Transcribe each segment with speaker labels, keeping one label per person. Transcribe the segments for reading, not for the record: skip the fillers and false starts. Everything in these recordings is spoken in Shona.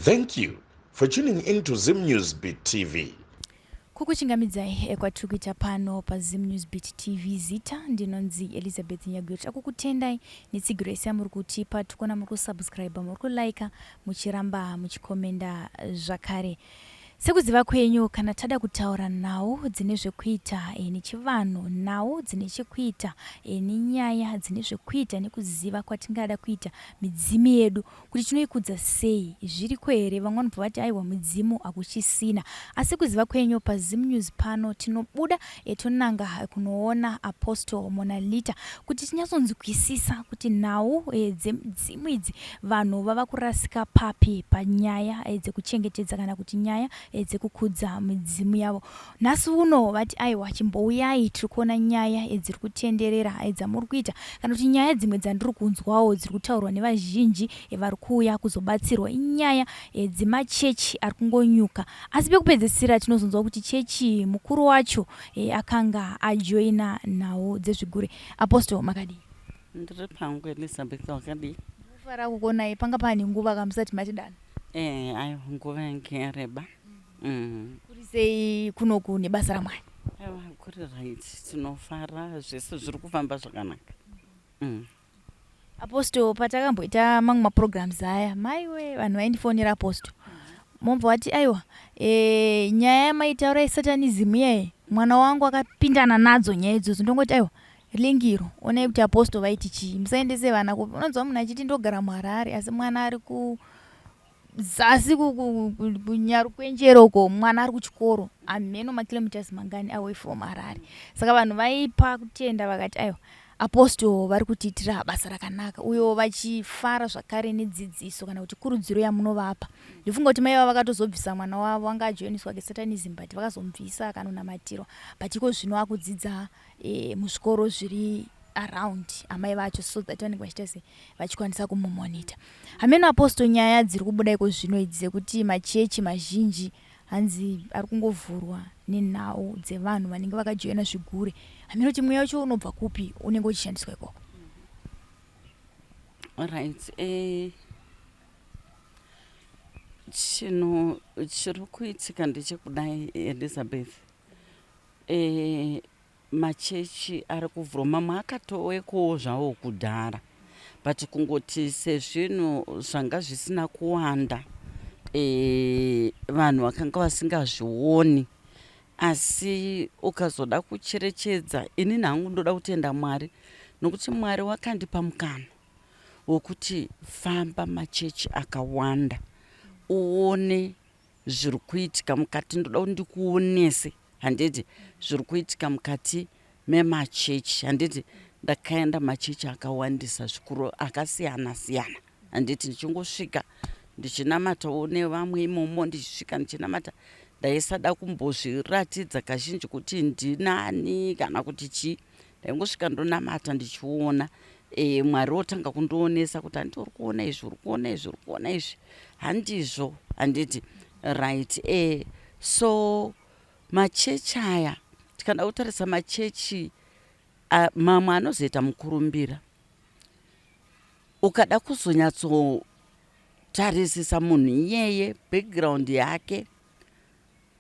Speaker 1: Thank you for tuning in to Zim News Beat TV.
Speaker 2: Kukuchingamidzai eh, kwatiri kuita pano paZim News Beat TV. Zita ndinonzi Elizabeth Nyagwiro. Takukutendai netsigiro yese yamuri kutipa. Tikuona muri kusubscribe, muri kulike, muchiramba muchikomenda zvakare. Sekuziva kwenyu, kana tada kutaura nhau dzine zvekuita eh, nechivanhu, nhau dzine chekuita eh, nenyaya dzine zvekuita nekuziva kwatingada kuita midzimu yedu, kuti tinoikudza sei, zviriko here? Vamwe vanobva vati aiwa, midzimu hakuchisina. Asi kuziva kwenyu, paZim News pano tinobuda eh, tonanga kunoona Apostle Monalita kuti tinyatsonzwisisa kuti nhau dzemidzimu idzi vanhu vava kurasika papi panyaya dzekuchengetedza kana kuti nyaya dzekukudza midzimu yavo. Nhasi uno vati aiwa, chimbouyai tiri kuona nyaya dziri kutenderera dzamuri kuita kana kuti nyaya dzimwe dzandiri kunzwawo dziri kutaurwa nevazhinji vari kuuya kuzobatsirwa inyaya dzemachechi ari kungonyuka, asi pekupedzisira tinozonzwa kuti chechi mukuru wacho akanga ajoina nhau dzezvigure. Apostle, makadii?
Speaker 3: Ndiri pangu, Elizabeth, wakadii?
Speaker 2: Ndinofara kukuonai. Panga pane nguva kamusati matidana.
Speaker 3: Eh, aiwa, nguva yange yareba.
Speaker 2: Kuri sei kunoku nebasa raMwari?
Speaker 3: Aiwa, kuri right, tinofara, zvese zviri kufamba zvakanaka.
Speaker 2: Apostle, patakamboita mamwe maprograms aya, maiwe, vanhu vaindifonera, Apostle, mobva wati aiwa, nyaya yamaitaura yesatanism iyaye, mwana wangu akapindana nadzo nyaya idzodzo. Ndongoti aiwa, link iro, onai kuti Apostle vaiti chii, musaendese vana kupi. Unonzwa munhu achiti ndogara muHarare, asi mwana ari ku zasi kuNyarukwenjero uko, mwana ari kuchikoro hameno makilometers mangani away from Harare. Saka vanhu vaipa kutenda, vakati aiwa, Apostle vari kutiitira basa rakanaka, uyo vachifara zvakare nedzidziso kana kuti kurudziro yamunovapa. Ndofunga kuti mai vavo vakatozobvisa mwana wavo anga ajoiniswa kesatanism, but vakazomubvisa akanonamatirwa, but iko zvino akudzidza muzvikoro zviri around amai vacho, so that vanenge vachiita se vachikwanisa kumumonita. Hameno, Apostle, nyaya dziri kubuda iko zvino idzi dzekuti machechi mazhinji hanzi ari kungovhurwa nenhau dzevanhu vanenge vakajoina zvigure, hameno kuti mweya wacho unobva kupi unenge uchishandiswa ikoko.
Speaker 3: Right, chinhu chiri kuitika ndechekudai, Elizabeth. Machechi ari kuvhurwa, mamwe akatowekowo zvawo kudhara, but kungoti sezvinhu zvanga zvisina kuwanda, vanhu vakanga vasingazvioni. Asi ukazoda kucherechedza, inini hangu ndoda kutenda Mwari nokuti Mwari wakandipa mukana wokuti famba machechi akawanda uone zviri kuitika mukati. Ndoda kuti ndikuonese, handiti, zviri kuitika mukati memachechi. Handiti ndakaenda machechi akawandisa zvikuru akasiyana siyana, handiti? Ndichingosvika ndichinamatawo nevamwe imomo, ndichisvika ndichinamata, ndaisada kumbozviratidza kazhinji kuti ndinani kana kuti chii. Ndaingosvika ndonamata ndichiona Mwari wotanga kundionesa kuti handiti uri kuona izvi, uri kuona izvi, uri kuona izvi, handizvo, handiti? Right, so machechi aya, tikada kutarisa machechi, mamwe anozoita mukurumbira, ukada kuzonyatsotarisisa munhu iyeye, background yake,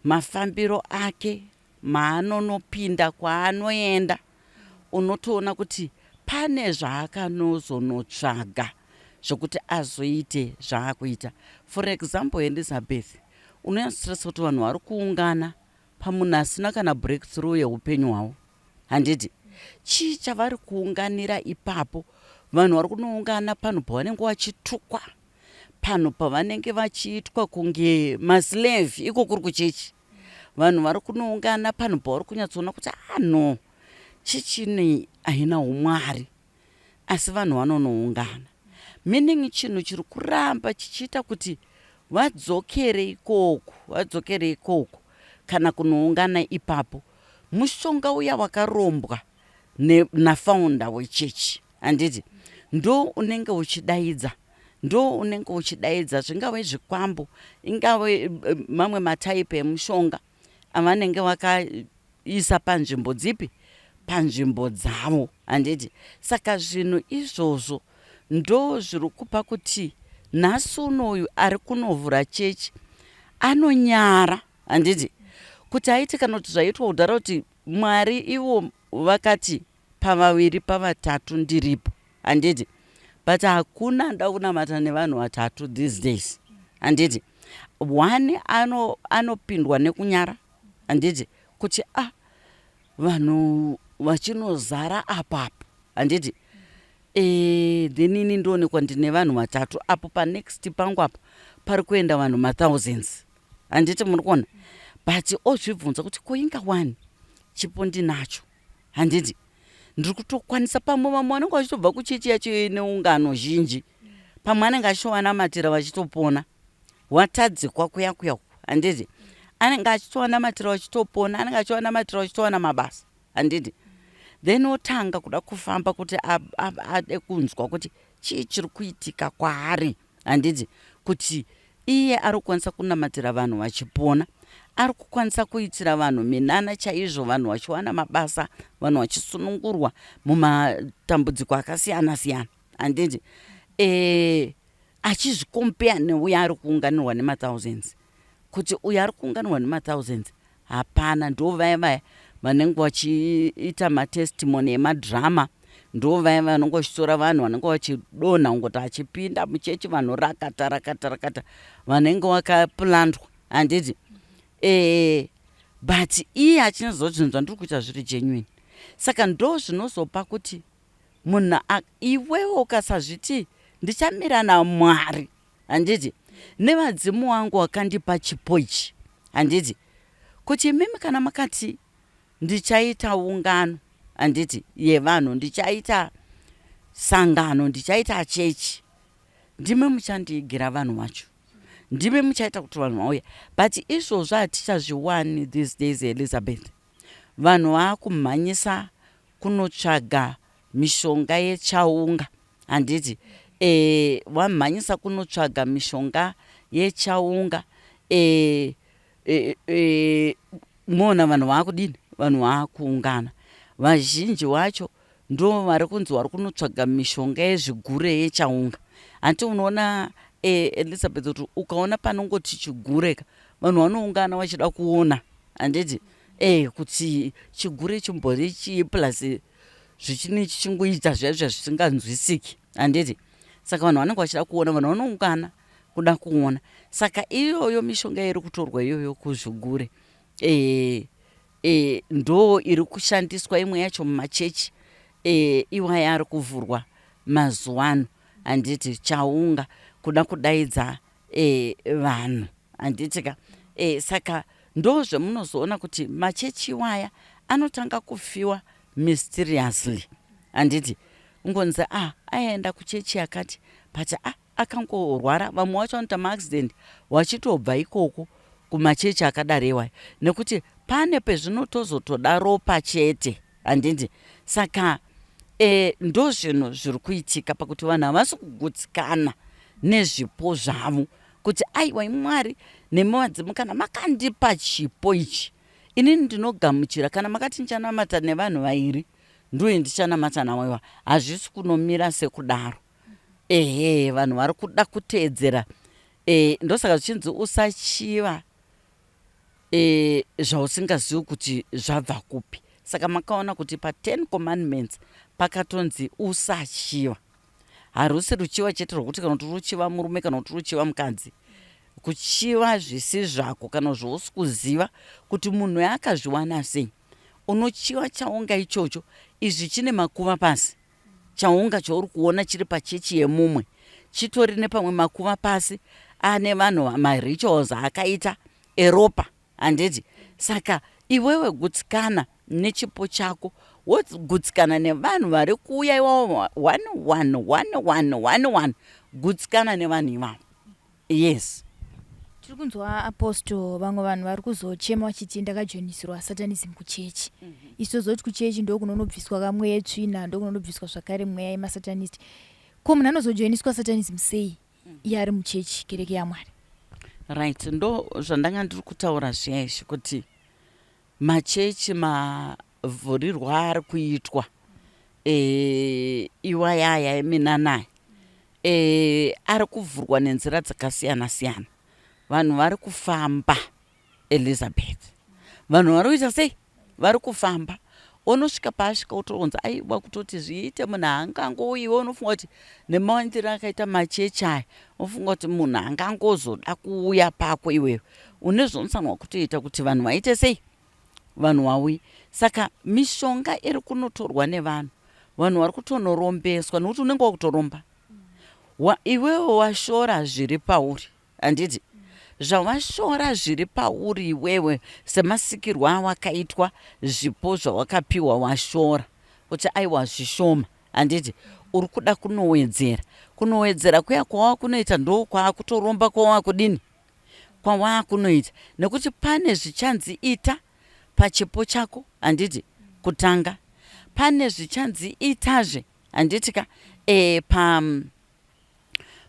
Speaker 3: mafambiro ake, maanonopinda, kwaanoenda, unotoona kuti pane zvaakanozonotsvaga zvokuti azoite zvaakuita. For example, Elizabeth, unonyatsotarisa kuti vanhu vari kuungana pamunhu asina kana breakthrough yeupenyu hwavo, handiti? Chii chavari kuunganira ipapo? Vanhu vari kunoungana panhu pavanenge vachitukwa, panhu pavanenge vachiitwa kunge maslave, iko kuri kuchechi. Vanhu vari kunoungana panhu pavari kunyatsoona kuti ano ah, chichini haina umwari, asi vanhu vanonoungana, meaning chinhu chiri kuramba chichiita kuti vadzokere ikoko, vadzokere ikoko kana kunoungana ipapo, mushonga uya wakarombwa nafounder wechechi, handiti? Ndo unenge uchidaidza, ndo unenge uchidaidza, zvingave zvikwambo, ingave mamwe mataipi emushonga avanenge vakaisa panzvimbo dzipi, panzvimbo dzavo, handiti? Saka zvinhu izvozvo ndo zviri kupa kuti Nhasi unoyu ari kunovhura chechi anonyara, handiti, kuti aite kana kuti zvaitwa kudhara kuti Mwari ivo vakati pavaviri pavatatu ndiripo, handiti? But hakuna anoda kunamata nevanhu vatatu these days, handiti? One anopindwa ano nekunyara, handiti, kuti a ah, vanhu vachinozara apapo, handiti? Then ini ndoonekwa ndine vanhu vatatu apo, panext pangu apo pari kuenda vanhu mathousands, handiti? Muri kuona? But ozvibvunza kuti koinga wani chipo ndinacho, handiti? Ndiri kutokwanisa. Pamwe vamwe vanenge vachitobva kuchechi yacho ine ungano zhinji, pamwe anenge achitowanamatira vachitopona, watadzikwa kuya kuya, handiti? Anenge achitowanamatira vachitopona, anenge achiwanamatira vachitowana mabasa, handiti? Then otanga kuda kufamba kuti ade kunzwa kuti chii chiri kuitika kwaari, handiti? Kuti iye ari kukwanisa kunamatira vanhu vachipona, ari kukwanisa kuitira vanhu minana chaizvo, vanhu vachiwana mabasa, vanhu vachisunungurwa mumatambudziko akasiyana siyana, handiti? Achizvicompare neuyo ari kuunganirwa nemathousands, kuti uyo ari kuunganirwa nemathousands hapana. Ndo vaya vaya vanenge vachiita matestimony emadrama, ndo vaya vanenge vachitora vanhu vanenge vachidonha, kungoti achipinda muchechi vanhu rakata rakata rakata, vanenge vakaplantwa, handiti? But iye achinyazoa kuti zvinhu zvandiri kuita zviri genuine. Saka ndo zvinozopa kuti munhu, iwewo ukasazviti ndichamira naMwari, handiti, nevadzimu wangu wakandipa chipo ichi, handiti, kuti imimi kana makati ndichaita ungano, handiti, yevanhu, ndichaita sangano, ndichaita chechi, ndimi muchandiigira vanhu vacho, ndimi muchaita kuti vanhu vauya. But izvozvo hatichazviwani these days, Elizabeth. Vanhu vaakumhanyisa kunotsvaga mishonga yechaunga, handiti? Wamhanyisa kunotsvaga mishonga yechaunga. E, e, e, moona vanhu vaakudini? Vanhu vaakuungana vazhinji vacho ndo vari kunzi vari kunotsvaga mishonga yezvigure yechaunga, hanti? Unoona, Elizabeth, kuti ukaona panongoti chigureka, vanhu vanoungana vachida kuona, handiti, kuti chigure chimbori chii, plus zvichini chichingoita zviya zviya zvisinganzwisiki, handiti? Saka vanhu vanenge vachida kuona, vanhu vanoungana kuda kuona. Saka iyoyo mishonga iri kutorwa iyoyo kuzvigure ndo iri kushandiswa imwe yacho mumachechi iwaya ari kuvhurwa mazuva ano, handiti? Chaunga, kuda kudaidza vanhu, handiti ka? Saka ndo zvemunozoona kuti machechi iwaya anotanga kufiwa mysteriously, handiti? Ungonzi a ah, aenda kuchechi yakati, but ah, akangorwara. Vamwe vacho vanoita maaccident vachitobva ikoko kumachechi akadaro iwayo, nekuti pane pezvinotozotoda ropa chete, handiti? Saka ndo zvinhu zviri kuitika pakuti vanhu havasi kugutsikana nezvipo zvavo, kuti aiwa, Mwari nemuvadzimu, kana makandipa chipo ichi, inini ndinogamuchira. Kana makati ndichanamata nevanhu vairi, ndoye ndichanamata navo iwa. Hazvisi kunomira sekudaro. Ehe, vanhu vari kuda kuteedzera. Ndosaka zvichinzi usachiva zvausingazivi kuti zvabva kupi. Saka makaona kuti pa10 Commandments pakatonzi usachiva. Harusi ruchiva chete rwokuti kana kuti ruchiva murume kana kuti ruchiva mukadzi, kuchiva zvisi zvako kana zvausi kuziva kuti munhu akazviwana sei. Unochiva chaunga ichocho, izvi chine makuva pasi. Chaunga chauri kuona chiri pachechi yemumwe chitori nepamwe makuva pasi, ane vanhu, marituals akaita eropa, handiti? Saka iwewe gutsikana nechipo chako, wogutsikana nevanhu vari kuuya iwavo, one one one one one one, gutsikana nevanhu ivavo, yes.
Speaker 2: Tiri kunzwa, Apostle, vamwe vanhu vari kuzochema vachiti ndakajoinisirwa satanism kuchechi. Isu tozoti kuchechi ndo kunonobviswa kamweya yetsvina, ndo kunonobviswa zvakare mweya yemasatanist. Ko munhu anozojoiniswa satanism sei iye ari muchechi, kereke yaMwari?
Speaker 3: Right, ndo zvandanga ndiri kutaura zviya izvi, kuti machechi mavhurirwa ari kuitwa iwayaya eminanaya. E, ari kuvhurwa nenzira dzakasiyana siyana. Vanhu vari kufamba, Elizabeth. Vanhu vari kuita sei? Vari kufamba. Unosvika paasvika otoronza aiwa kutoti zviite munhu haangangouyiwe. Unofunga kuti nemawandiro akaita machechi aya, unofunga kuti munhu angangozoda kuuya pako iwewe. Une zvaunofanirwa kutoita kuti vanhu vaite sei? Vanhu vauye. Saka mishonga iri kunotorwa nevanhu, vanhu vari kutonorombeswa nekuti unenge wakutoromba. Iwewe washora zviri pauri, handiti? Zvawashora zviri pauri iwewe semasikirwo awakaitwa, zvipo zvawakapiwa washora kuti aiwa zvishoma, handiti? Uri kuda kunowedzera. Kunowedzera kuya kwawakunoita ndokwaakutoromba kwawakudini? Kwawakunoita nekuti pane zvichanzi ita pachipo chako, handiti? Kutanga pane zvichanzi itazve, handiti ka? E,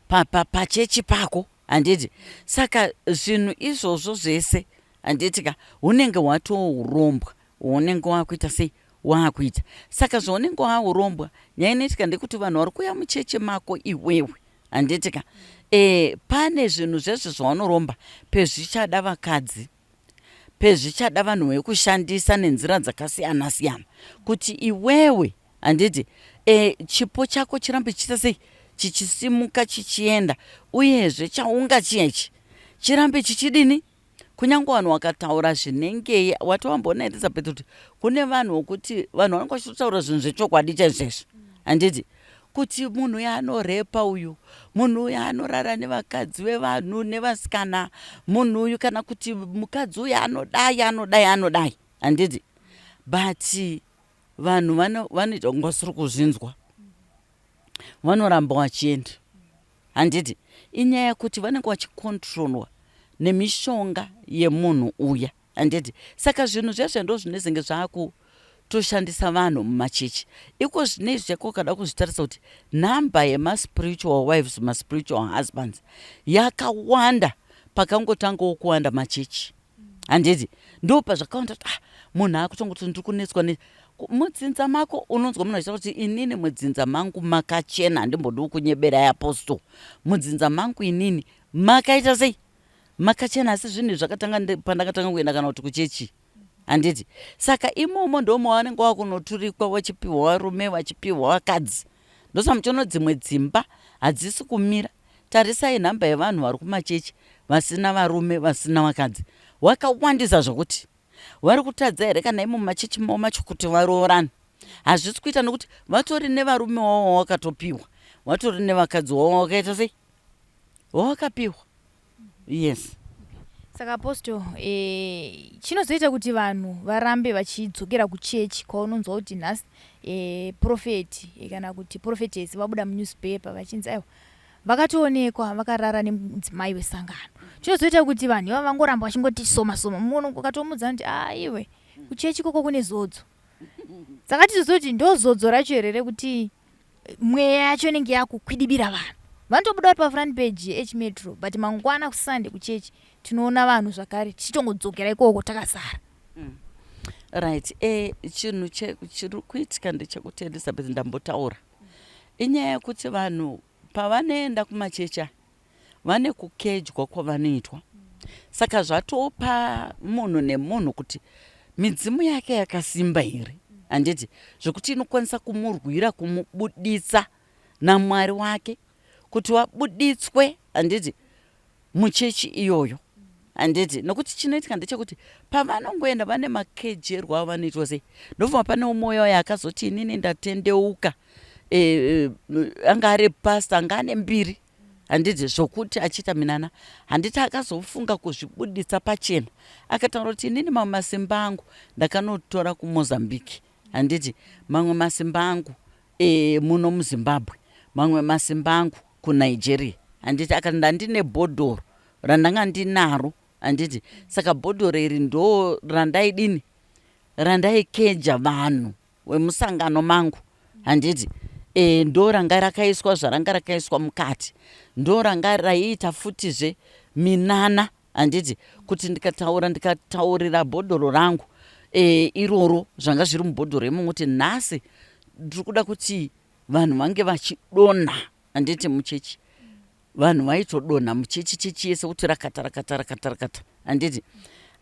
Speaker 3: pa pachechi pako, handiti? Saka zvinhu izvozvo zvese, handiti ka, hunenge hwatourombwa hunenge wakuita sei? Waakuita. Saka zvaunenge waurombwa, nyaya inoitika ndekuti vanhu vari kuuya muchechi mako iwewe, handiti ka? E, pane zvinhu zvese zvaunoromba pezvichada vakadzi, pezvichada vanhu vekushandisa nenzira dzakasiyana siyana kuti iwewe, handiti, e, chipo chako chirambe chichiita sei? Chichisimuka, chichienda. Uyezve chaunga chiyechi chirambe chichidini, kunyange vanhu vakataura zvinengei. Watowamboona, Elizabeth, kuti kune vanhu vokuti vanhu vanenge vachitotaura zvinhu zvechokwadi chaizvezvo, handiti, kuti munhu uyu anorepa uyu, munhu uyu anorara nevakadzi vevanhu nevasikana, munhu uyu, kana kuti mukadzi uyu anodai, anodai, anodai, handiti? But vanhu vanoita kunge vasiri kuzvinzwa, vanoramba vachienda, handiti? Inyaya yekuti vanenge vachikontrolwa nemishonga yemunhu uya, handiti? Saka zvinhu zvezve ndo zvinezenge zvakutoshandisa vanhu mumachechi iko zvinezvi. Chako ukada kuzvitarisa kuti nhamba yemaspiritual wives, maspiritual husbands yakawanda pakangotangawo kuwanda machechi, handiti? Ndo pazvakawanda kuti ah, munhu akutongoti ndiri kunetswa ne mudzinza mako. Unonzwa munhu achitaura kuti inini mudzinza mangu makachena, handimbodi kunyeberai, apostle, mudzinza mangu inini makaita sei? Makachena. Asi zvinhu zvakatanga pandakatanga kuenda kana kuti kuchechi, handiti? Saka imomo ndo mavanenge vakunoturikwa, vachipiwa varume, vachipiwa vakadzi. Ndosaka muchiona dzimwe dzimba hadzisi kumira. Tarisai nhamba yevanhu vari kumachechi vasina varume, vasina vakadzi, wakawandisa zvokuti vari kutadza here kana imo mumachechi mavo macho kuti varoorane? Hazvisi kuita nokuti vatori nevarume wavo wawakatopiwa, vatori nevakadzi wavo wakaita sei? Wawakapiwa, yes.
Speaker 2: Saka apostle, chinozoita kuti vanhu varambe vachidzokera kuchechi kwaunonzwa kuti nhasi prophet kana kuti prophetess vabuda munewspaper vachinzi aiwa vakatoonekwa vakarara nemudzimai wesangano, chinozoita kuti vanhu ivava vangoramba vachingoti soma soma, munhu ukatomudza kuti aiwe kuchechi ikoko kune zodzo, saka tizozoti ndo zodzo racho here rekuti mweya yacho inenge yakukwidibira vanhu? Vanotobuda vari pafront page yeH-Metro, but mangwana kuSunday kuchechi tinoona vanhu zvakare tichitongodzokera ikoko takazara.
Speaker 3: Right, chinhu chiri kuitika ndechekuti, Elizabeth, ndambotaura, inyaya yekuti vanhu pavanoenda kumachechi aya vane kukejwa kwavanoitwa. Saka zvatopa munhu nemunhu kuti midzimu yake yakasimba here, handiti, zvekuti inokwanisa kumurwira, kumubuditsa namwari wake kuti wabuditswe, handiti, muchechi iyoyo, handiti? Nokuti chinoitika ndechekuti pavanongoenda vane makejerwo avanoitwa sei. Ndobva pane umwe wayo akazoti inini ndatendeuka, anga ari pasta, anga ane mbiri, handiti, zvokuti achiita minana, handiti? Akazofunga kuzvibuditsa pachena, akataura kuti inini mamwe masimba angu ndakanotora kuMozambique, handiti, mamwe masimba angu muno muZimbabwe, mamwe masimba angu kuNigeria, handiti? Akati ndandine bhodhoro randanga ndinaro, handiti? Saka bhodhoro iri ndo randaidini, randaikeja vanhu wemusangano mangu, handiti? Ndo ranga rakaiswa zvaranga rakaiswa mukati, ndo ranga raiita futizve minana, handiti, kuti ndikataura, ndikataurira bhodhoro rangu iroro zvanga zviri mubhodhoro imomo kuti nhasi ndiri kuda kuti vanhu vange vachidonha. Handiti muchechi vanhu vaitodonha muchechi, chechi yese kuti rakata rakata rakata rakata, handiti?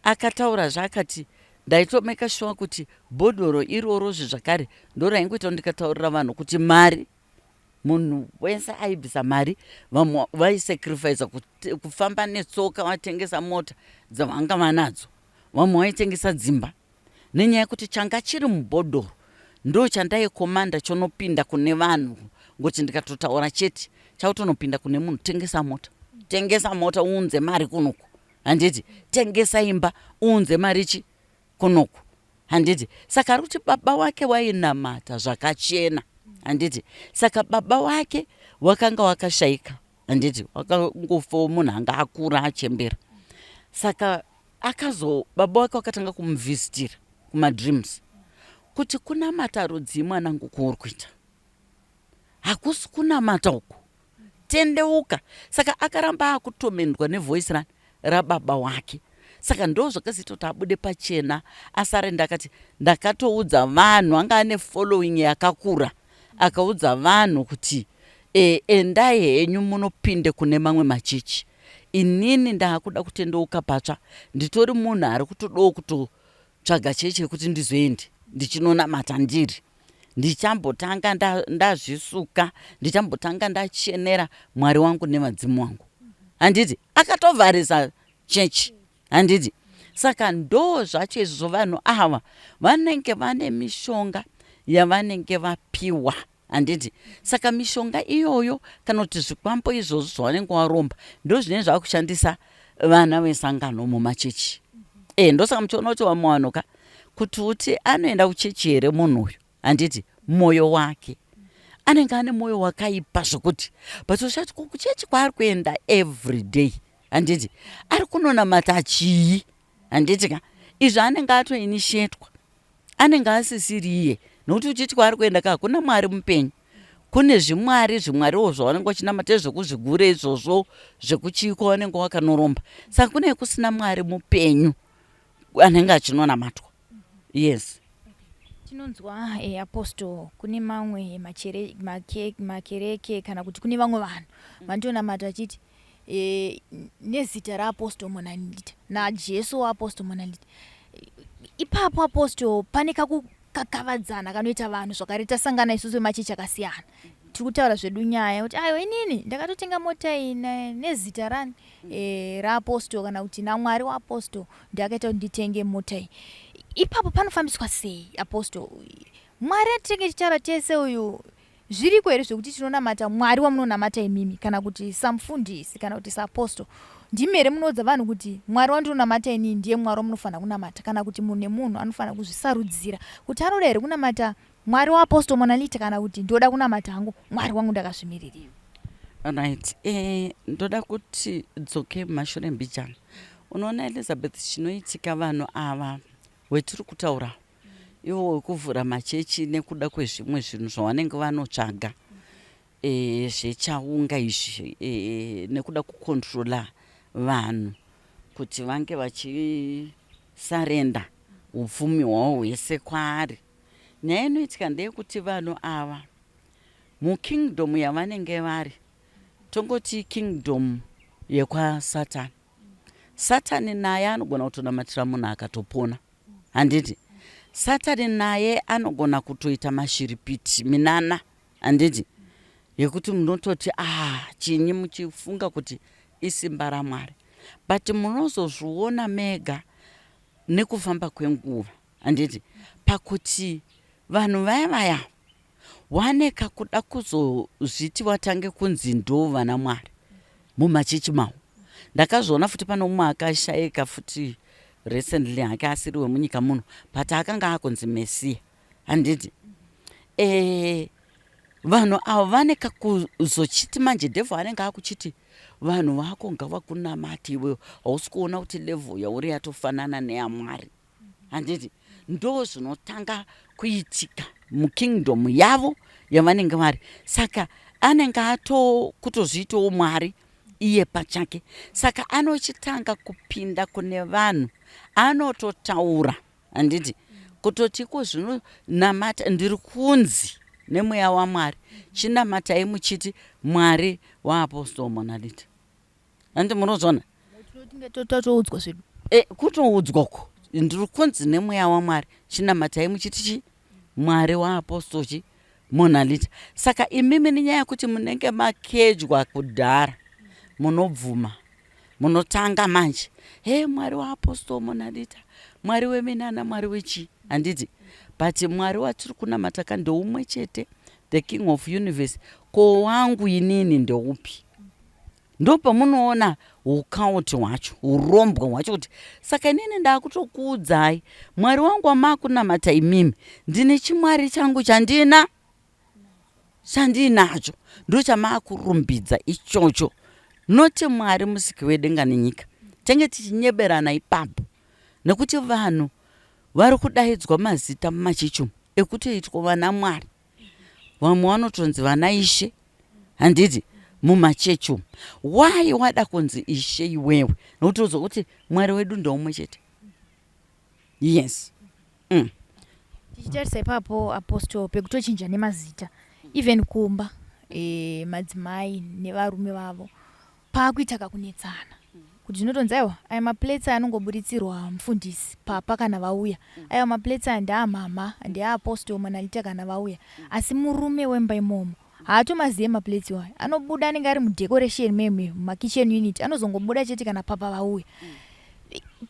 Speaker 3: Akataura zvaakati, ndaitomeka sure kuti bhodhoro iroro zvezvakare ndo raingoita kuti ndikataurira vanhu kuti mari, munhu wese aibvisa mari. Vamwe vaisacrifica kufamba netsoka, vatengesa mota dzavanga vanadzo, vamwe vaitengesa dzimba, nenyaya yekuti changa chiri mubhodhoro ndo chandaikomanda chonopinda kune vanhu. Ngokuti ndikatotaura chete, chakutonopinda kune munhu: tengesa mota, tengesa mota, uunze mari kunoku, handiti? Tengesa imba, uunze mari chi kunoku, handiti? Saka ari kuti baba wake wainamata zvakachena, handiti? Saka baba wake wakanga wakashayika, handiti? Wakangofawo munhu anga akura, achembera. Saka akazo baba wake wakatanga kumuvhizitira kumadreams kuti, "Kunamata rudzii, mwanangu, kuuri kuita? Hakusi kunamata uku, tendeuka." Saka akaramba akutomendwa nevoice rani rababa wake. Saka ndo zvakazoita kuti abude pachena asarenda. Akati, "Ndakatoudza vanhu." Anga ane following yakakura. Akaudza vanhu kuti, "Endai henyu munopinde kune mamwe machechi. Inini ndaakuda kutendeuka patsva. Nditori munhu ari kutodawo kutotsvaga chechi yekuti ndizoende ndichinonamata. Ndiri ndichambotanga ndazvisuka, ndichambotanga ndachenera Mwari wangu nevadzimu wangu," handiti? Akatovharisa chechi, handiti? Saka ndo zvacho izvozvo. Vanhu ava vanenge vane mishonga yavanenge vapiwa, handiti? Saka mishonga iyoyo kana kuti zvikwambo izvozvo zvavanenge waromba ndo zvinenge zvava vana vesangano mumachechi. Ndosaka muchiona kuti vamwe vanhu ka, kuti uti anoenda kuchechi here munhu uyu, handiti? Mwoyo wake anenge ane mwoyo wakaipa zvokuti, but ushati kuchechi kwaari kuenda every day, handiti, ari kunonamata chii, handiti ka? Izvo anenge atoinishetwa, anenge asisiriye, nokuti uchiti kwaari kuenda ka, hakuna Mwari mupenyu, kune zvimwari, zvimwariwo zvavanenge vachinamata zvekuzvigure izvozvo, zvekuchikwa vanenge vakanoromba. Saka kune kusina Mwari mupenyu anenge achinonamatwa, yes.
Speaker 2: Tinonzwa, apostle, kune mamwe makereke kana kuti kune vamwe vanhu vanotonamata vachiti nezita raapostle Monalita, naJesu waapostle Monalita. Ipapo, apostle, pane kakukakavadzana kanoita vanhu zvakare. Tasangana isusu vemachechi akasiyana, tiri kutaura zvedu nyaya kuti, "Aiwa, inini ndakatotenga mota iyi nezita rani, raapostle kana kuti naMwari waapostle, ndakaita kuti nditenge mota iyi." Ipapo panofambiswa sei, apostle? Mwari atinenge tichitaura tese uyu, zviriko here zvekuti tinonamata Mwari wamunonamata imimi, kana kuti samufundisi kana kuti saapostle, ndimi here munoudza vanhu kuti Mwari wandinonamata inini ndiye Mwari wamunofanira kunamata, kana kuti munhu nemunhu anofanira kuzvisarudzira kuti anoda here kunamata Mwari waapostle Monalita kana kuti ndoda kunamata hangu Mwari wangu ndakazvimiririra?
Speaker 3: Right, ndoda kuti dzoke mumashure mbijana. Unoona, Elizabeth, chinoitika, vanhu ava wetiri kutaura ivo wekuvhura machechi nekuda kwezvimwe zvinhu zvavanenge vanotsvaga, zvechaunga izvi, nekuda kucontrola vanhu kuti vange vachisarenda upfumi hwavo hwese kwaari. Nyaya inoitika ndeyekuti vanhu ava mukingdom yavanenge vari, tongoti kingdom yekwasatani, Satani naye anogona kutonamatira munhu akatopona, handiti? Satani naye anogona kutoita mashiripiti minana, handiti, yekuti munototi, "Ah, chinyi?" muchifunga kuti isimba raMwari, but munozozviona mega nekufamba kwenguva, handiti, pakuti vanhu vaya vaya waneka kuda kuzozviti watange kunzi ndo vana Mwari mumachechi mavo. Ndakazviona futi pane umwe akashayika futi recently hake, asiri wemunyika muno, but akanga akunzi Mesiya, handiti? Vanhu avo vane kakuzochiti manje devil anenge akuchiti vanhu vako ngavakunamate iwewe. Hausi kuona kuti level yauri yatofanana neyaMwari, handiti? Ndo zvinotanga kuitika mukingdom yavo yavanenge vari. Saka anenge ato kutozviitawo Mwari iye pachake. Saka anochitanga kupinda kune vanhu, anototaura, handiti, kutoti iko zvino namata, ndiri kunzi. nemweya waMwari, chinamatai muchiti Mwari waApostle Monalita. Hanti munozviona?
Speaker 2: Tinenge tatoudzwa zvedu.
Speaker 3: E, kutoudzwa uko ndiri kunzi nemweya waMwari chinamatai muchiti chi Mwari waApostle chi Monalita. Saka imimi nenyaya yekuti munenge makedywa kudhara munobvuma munotanga manje he Mwari waApostle Monalita, Mwari weminana, Mwari wechii, handiti? But Mwari watiri kunamata ka ndeumwe chete, the king of universe. Ko wangu inini ndeupi? Ndopamunoona ukauti hwacho, urombwa hwacho kuti saka inini ndakutokuudzai Mwari wangu wamakunamata imimi, ndine chimwari changu chandina chandiinacho, ndochamakurumbidza ichocho, noti Mwari musiki wedenga nenyika. Tenge tichinyeberana ipapo nekuti vanhu vari kudaidzwa mazita mumachechi umu ekutoitwa vana Mwari, vamwe vanotonzi vana Ishe, handiti, mumachechi umu. Why wada kunzi Ishe iwewe? Nokuti uzwa kuti Mwari wedu ndeumwe chete. Yes.
Speaker 2: Tichitarisa ipapo, Apostle, pekutochinja nemazita even kumba, madzimai nevarume vavo paakuita kakunetsana kuti zvinotonzi aiwa, aya maplates aya anongoburitsirwa mufundisi papa kana vauya, aiwa, maplates aya ndeamama, ndeaApostle Monalita kana vauya, asi murume wemba imomo haatomazive maplates iwayo. Anobuda anenge ari mudecoration meme mumakitchen unit, anozongobuda chete kana papa vauya.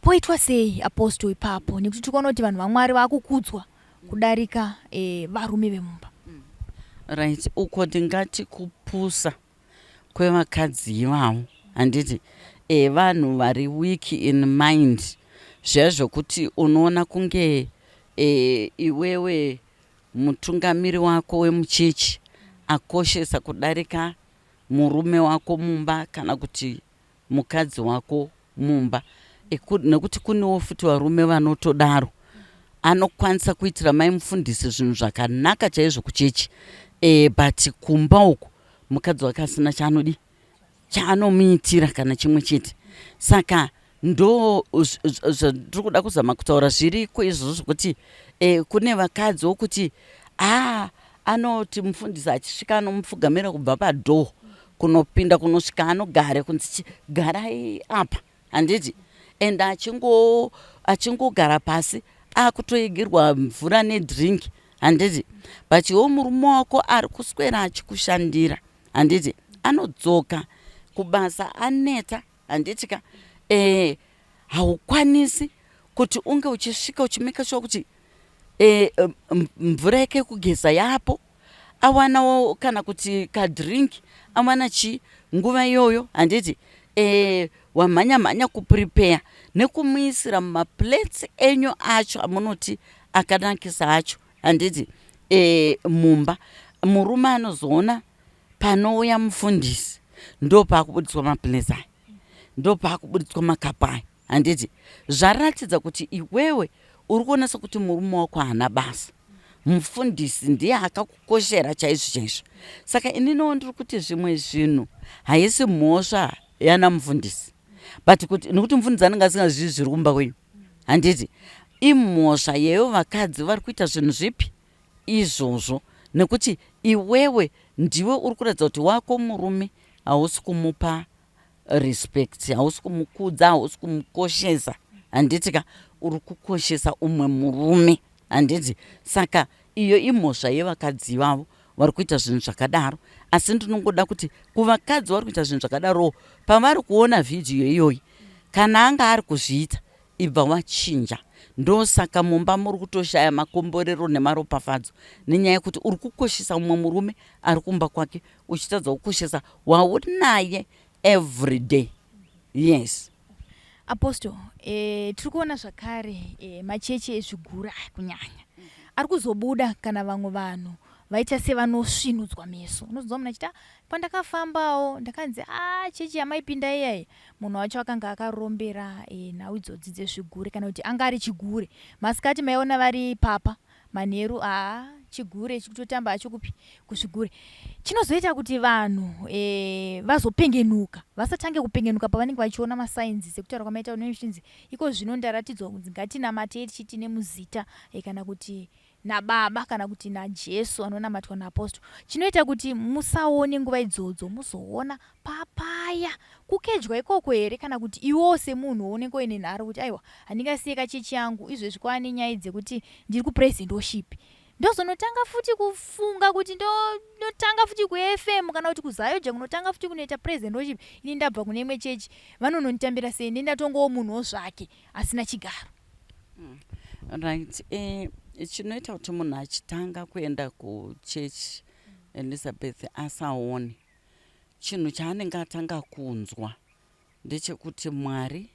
Speaker 2: Poitwa sei, Apostle, ipapo? Nekuti tikuona kuti vanhu vaMwari vakukudzwa kudarika varume vemumba.
Speaker 3: Right, uko ndingati kupusa kwevakadzi ivavo, handiti? Vanhu vari weak in mind zviya zvokuti unoona kunge iwewe mutungamiri wako wemuchechi akoshesa kudarika murume wako mumba kana kuti mukadzi wako mumba. Nekuti kunewo futi varume vanotodaro, anokwanisa kuitira mai mufundisi zvinhu zvakanaka chaizvo kuchechi, but kumba uku mukadzi wake asina chaanodi chaanomuitira kana chimwe chete. Saka ndo zvandiri kuda kuzama kutaura zviriko izvozvo zvokuti kune vakadzi wokuti a anoti mufundisi achisvika anomupfugamira kubva padoor kunopinda kunosvika anogare kunzi garai apa, handiti? And achingogara pasi akutoigirwa mvura nedrink, handiti? But iwo murume wako ari kuswera achikushandira, handiti? Anodzoka kubasa aneta, handiti ka? Haukwanisi kuti unge uchisvika uchimake sure kuti mvura yake yekugeza yapo, awanawo kana kuti kadrink, awana chii nguva iyoyo, handiti? Wamhanya mhanya kuprepare nekumuisira mumaplates enyu acho amunoti akanakisa acho, handiti? Mumba murume anozoona panouya mufundisi ndo paakubudiswa maplates aya, ndo paakubudiswa makapu aya, handiti? Zvaratidza kuti iwewe uri kuona sekuti murume wako haana basa, mufundisi ndiye akakukoshera chaizvo chaizvo. Saka ininiwo ndiri kuti zvimwe zvinhu haisi mhosva yana mufundisi, but kuti nekuti mufundisi anenge asingazivi zviri kumba kwenyu, handiti? Imhosva yeyo vakadzi vari kuita zvinhu zvipi izvozvo, nekuti iwewe ndiwe uri kuratidza kuti wako murume hausi kumupa respect, hausi kumukudza, hausi kumukoshesa, handiti ka? Uri kukoshesa umwe murume, handiti? Saka iyo imhosva yevakadzi vavo vari kuita zvinhu zvakadaro. Asi ndinongoda kuti kuvakadzi vari kuita zvinhu zvakadarowo, pavari kuona vhidhiyo iyoyi, kana anga ari kuzviita, ibva wachinja. Ndosaka mumba muri kutoshaya makomborero nemaropafadzo, nenyaya yekuti uri kukoshesa mumwe murume ari kumba kwake uchitadza kukoshesa waunaye every day. Yes.
Speaker 2: Apostle, tiri kuona zvakare machechi ezvigure aya kunyanya ari kuzobuda kana vamwe vanhu vaita sevanosvinudzwa meso. Unozonzwa munhu achiti, "Pandakafambawo ndakanzi a chechi yamaipinda iyai, munhu wacho akanga akarombera nhau idzodzi dzezvigure, kana kuti anga ari chigure. Masikati maiona vari papa, manheru haa chigure chikutotamba hacho kupi kuzvigure." Chinozoita kuti vanhu vazopengenuka, vasatange kupengenuka pavanenge vachiona masigns sekutaura kwamaita, unenge zvichinzi iko zvino ndaratidzwa kunzi ngatinamatei tichiti nemuzita, kana kuti nababa kana kuti naJesu anonamatwa naapostle. Chinoita kuti musaone nguva idzodzo muzoona papaya kukejwa ikoko here kana kuti iwewo semunhu unenge uine nharo kuti aiwa handingasiye kachechi yangu izvezvi kwaane nyaya dzekuti ndiri kupresent worship ndozonotanga futi kufunga kuti ndonotanga futi kuFM kana kuti kuZAOGA kunotanga futi kunoita present worship ini ndabva kune imwe chechi vanononditambira sei nendatongowo munhuwo zvake asina chigaro.
Speaker 3: Right, chinoita kuti munhu achitanga kuenda kuchechi, Elizabeth, asaone chinhu chaanenge atanga kunzwa ndechekuti Mwari,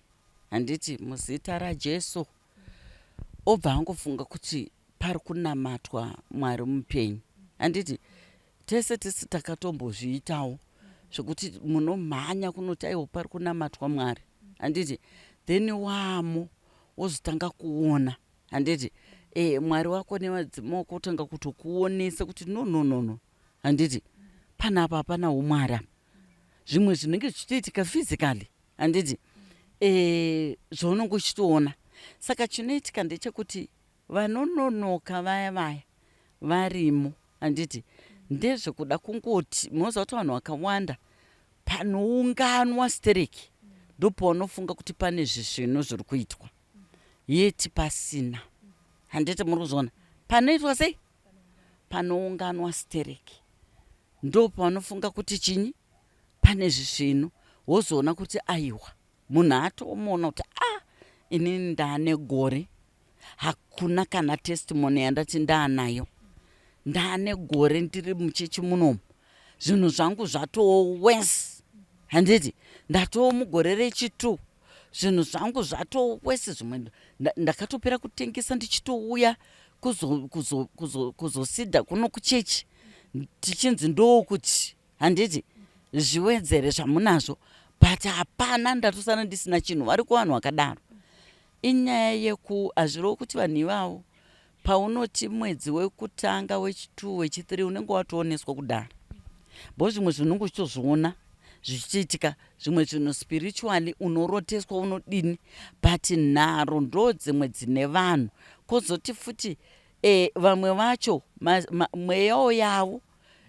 Speaker 3: handiti, muzita raJesu, obva angofunga kuti pari kunamatwa Mwari mupenyu, handiti? Tese tisi takatombozviitawo zvekuti munomhanya kunoti aiwa pari kunamatwa Mwari, handiti? Then wamo wozotanga kuona, handiti, Mwari wako nevadzimu wako otanga kutokuonesa kuti no, no, no, no, handiti, panapa hapana umwari apa. Zvimwe zvinenge zvichitoitika physically, handiti, zvaunenge uchitoona. Saka chinoitika ndechekuti vanononoka vaya vaya varimo, handiti, ndezvekuda kungoti munoziva kuti vanhu vakawanda panounganwa stereki ndopaunofunga kuti pane zvisvino zviri kuitwa, yeti pasina, handiti? Muri kuzviona panoitwa sei? Panounganwa stereki ndopaunofunga kuti chinyi pane zvisvino, wozoona kuti aiwa, munhu atomuona kuti a ah, inini ndaane gore, hakuna kana testimony yandati ndaanayo, ndaane gore ndiri muchechi munomu, zvinhu zvangu zvatoo worse, handiti? Ndatoo mugore rechi2, zvinhu zvangu zvatoo worse, zvimwe ndakatopera kutengesa ndichitouya kuzosidha kuno kuchechi, tichinzi ndokuti, handiti, zviwedzere zvamunazvo, but hapana, ndatosara ndisina chinhu. Vari kuvanhu vakadaro inyaya yeku hazvirevo kuti vanhu ivavo paunoti mwedzi wekutanga, wechi2, wechi3, unenge watooneswa kudhara, bo zvimwe zvinhu unenge uchitozviona zvichiitika, zvimwe zvinhu spiritually unoroteswa, unodini, but nharo ndo dzimwe dzine vanhu. Kwozoti futi vamwe vacho mweyawo yavo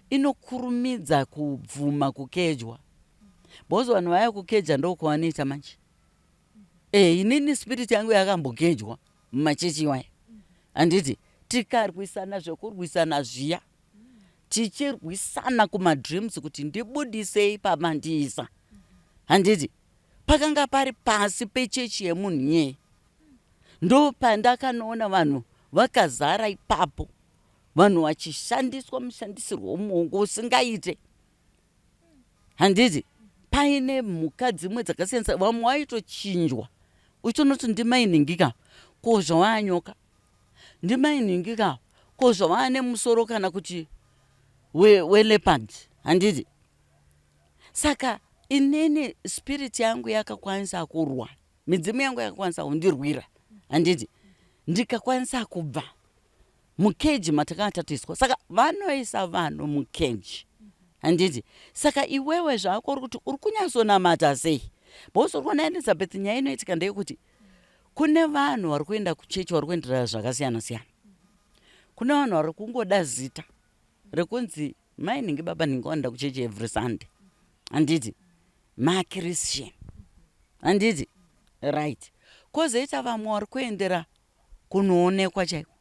Speaker 3: inokurumidza kubvuma kukejwa, because vanhu vaya kukeja ndokwavanoita manje. Inini spirit yangu yakambokejwa mumachechi iwaya, handiti? Tikarwisana zvekurwisana zviya, tichirwisana kumadreams kuti ndibudisei pamandiisa, handiti? Pakanga pari pasi pechechi yemunhu iyeye, ndo pandakanoona vanhu vakazara ipapo, vanhu vachishandiswa mushandisirwo womuongo usingaite, handiti? Paine mhuka dzimwe dzakasiyana, vamwe vaitochinjwa, uchitonoti ndimainhingika, ko zvawanyoka, ndimainhingika, ko zvavaa nemusoro kana kuti weleopard, handiti? Saka inini spirit yangu yakakwanisa kurwa, midzimu yangu yakakwanisa kundirwira, handiti? Ndikakwanisa kubva mukeji matakanga tatoiswa. Saka vanoisa vanhu mukeji, handiti? Saka iwewe zvako uri kuti uri kunyatsonamata sei? Because uri kuona, Elizabeth, nyaya inoitika ndeyekuti kune vanhu vari kuenda kuchechi vari kuenderera zvakasiyana siyana. Kune vanhu vari kungoda zita rekunzi mai nhingi, baba nhingi vanoenda kuchechi every Sunday, handiti, maChristian, handiti? Right. Kwozoita vamwe vari kuendera kunoonekwa chaiko,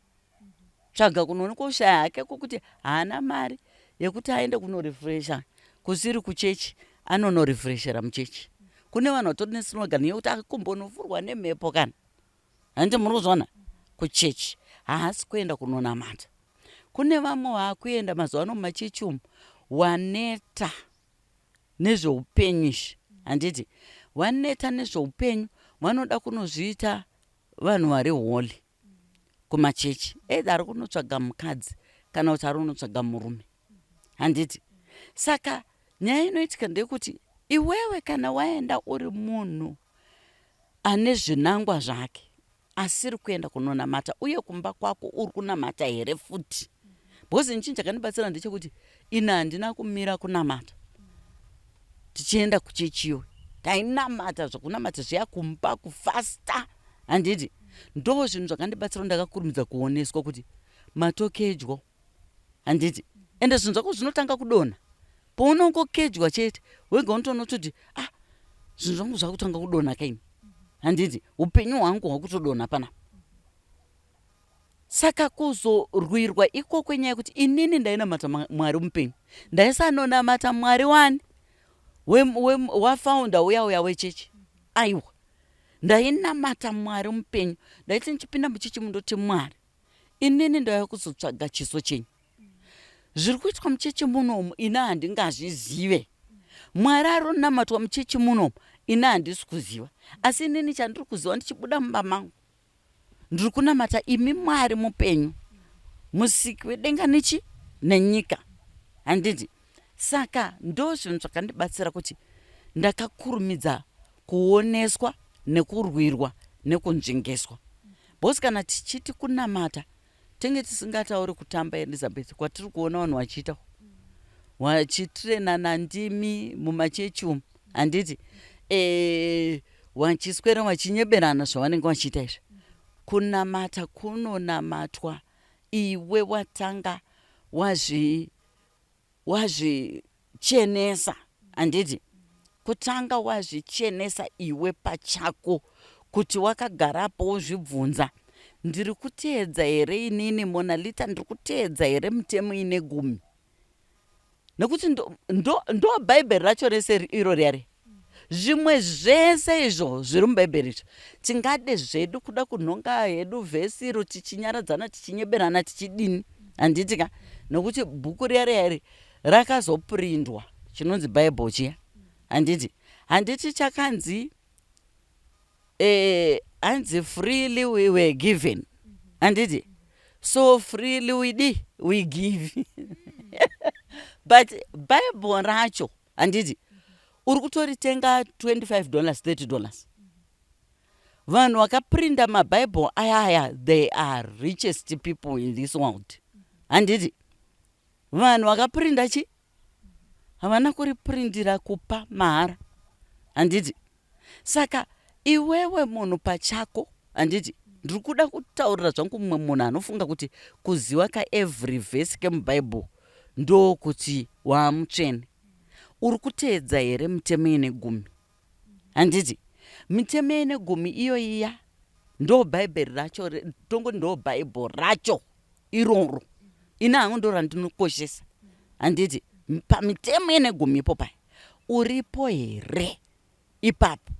Speaker 3: tsvaga kunoonekwa, kushaya hake kwokuti haana mari yekuti aende kunorefresha kusiri kuchechi, anonorefreshera muchechi. Kune vanhu vatori neslogan yekuti akumbonofurwa nemhepo kana, handiti? Muri kuzviona kuchechi haasi kuenda kunonamata. Kune vamwe vaakuenda mazuva ano mumachechi umu waneta nezveupenyu izvi, handiti? Vaneta nezveupenyu, vanoda kunozviita vanhu vari holy kumachechi, either ari kunotsvaga mukadzi kana kuti ari kunotsvaga murume, handiti? Saka nyaya inoitika ndeyekuti iwewe kana waenda uri munhu ane zvinangwa zvake asiri kuenda kunonamata, uye kumba kwako uri kunamata here futi? Because ini chinhu chakandibatsira ndechekuti ini handina kumira kunamata tichienda kuchechiyo. Tainamata zvokunamata zviya kumba, kufasta, handiti? Ndo zvinhu zvakandibatsira. Ndakakurumidza kuoneswa kuti Matokejwa, handiti? Ende zvinhu zvako zvinotanga kudonha paunongokejwa chete. Wega unotoona kutoti, ah, zvinhu zvangu zvakutanga kudonha kaini, handiti? Upenyu hwangu hwakutodonha panapa. Saka kuzorwirwa ikoko inyaya yekuti inini ndainamata Mwari mupenyu. Ndaisanonamata Mwari wani wafounder uya uya wechechi, aiwa. Ndainamata Mwari mupenyu. Ndaiti ndichipinda muchechi, mundoti, "Mwari, inini ndauya kuzotsvaga chiso chenyu. Zviri kuitwa muchechi munomu ini handingazvizive. Mwari aronamatwa muchechi munomu ini handisi kuziva, asi inini chandiri kuziva, ndichibuda mumba mangu ndiri kunamata imi Mwari mupenyu, musiki wedenga nechi nenyika," handiti? Saka ndo zvinhu zvakandibatsira kuti ndakakurumidza kuoneswa nekurwirwa nekunzvengeswa, because kana tichiti kunamata, tenge tisingatauri kutamba, Elizabeth, kwatiri kuona vanhu vachiita, vachitirenana ndimi mumachechi umu, handiti? Vachiswera vachinyeberana zvavanenge vachiita izvi. Kunamata kunonamatwa iwe watanga wazvichenesa, handiti? Kutanga wazvichenesa iwe pachako, kuti wakagarapo wozvibvunza, "Ndiri kuteedza here inini Monalita? Ndiri kuteedza here mitemo ine gumi?" Nekuti ndo bhaibheri racho rese iro riya. Zvimwe zvese izvo zviri mubhaibheri izvo, tingade zvedu kuda kunhonga hedu vhesi iro, tichinyaradzana, tichinyeberana, tichidini, handiti ka? Nokuti bhuku riya riya iri rakazoprindwa, chinonzi Bhaibheri chiya, handiti? Handiti chakanzi hanzi, "Freely we were given," handiti? So freely we di we give. But Bible racho, handiti, uri kutoritenga $25, $30. Vanhu vakaprinda mabhaibheri ayaya, they are richest people in this world, handiti? Vanhu vakaprinda chi havana kuriprindira kupa mahara, handiti? Saka iwewe munhu pachako, handiti, ndiri kuda kutaurira zvangu mumwe munhu anofunga kuti kuziva kaevery vhesi kemubhaibheri ndokuti waamutsvene. Uri kuteedza here mitemo ine gumi, handiti? Mitemo ine gumi iyo iya ndo bhaibheri racho, tongoti ndo bhaibheri racho iroro. Ini hangu ndo randinokoshesa, handiti? Pamitemo ine gumi ipo paya, uripo here ipapo?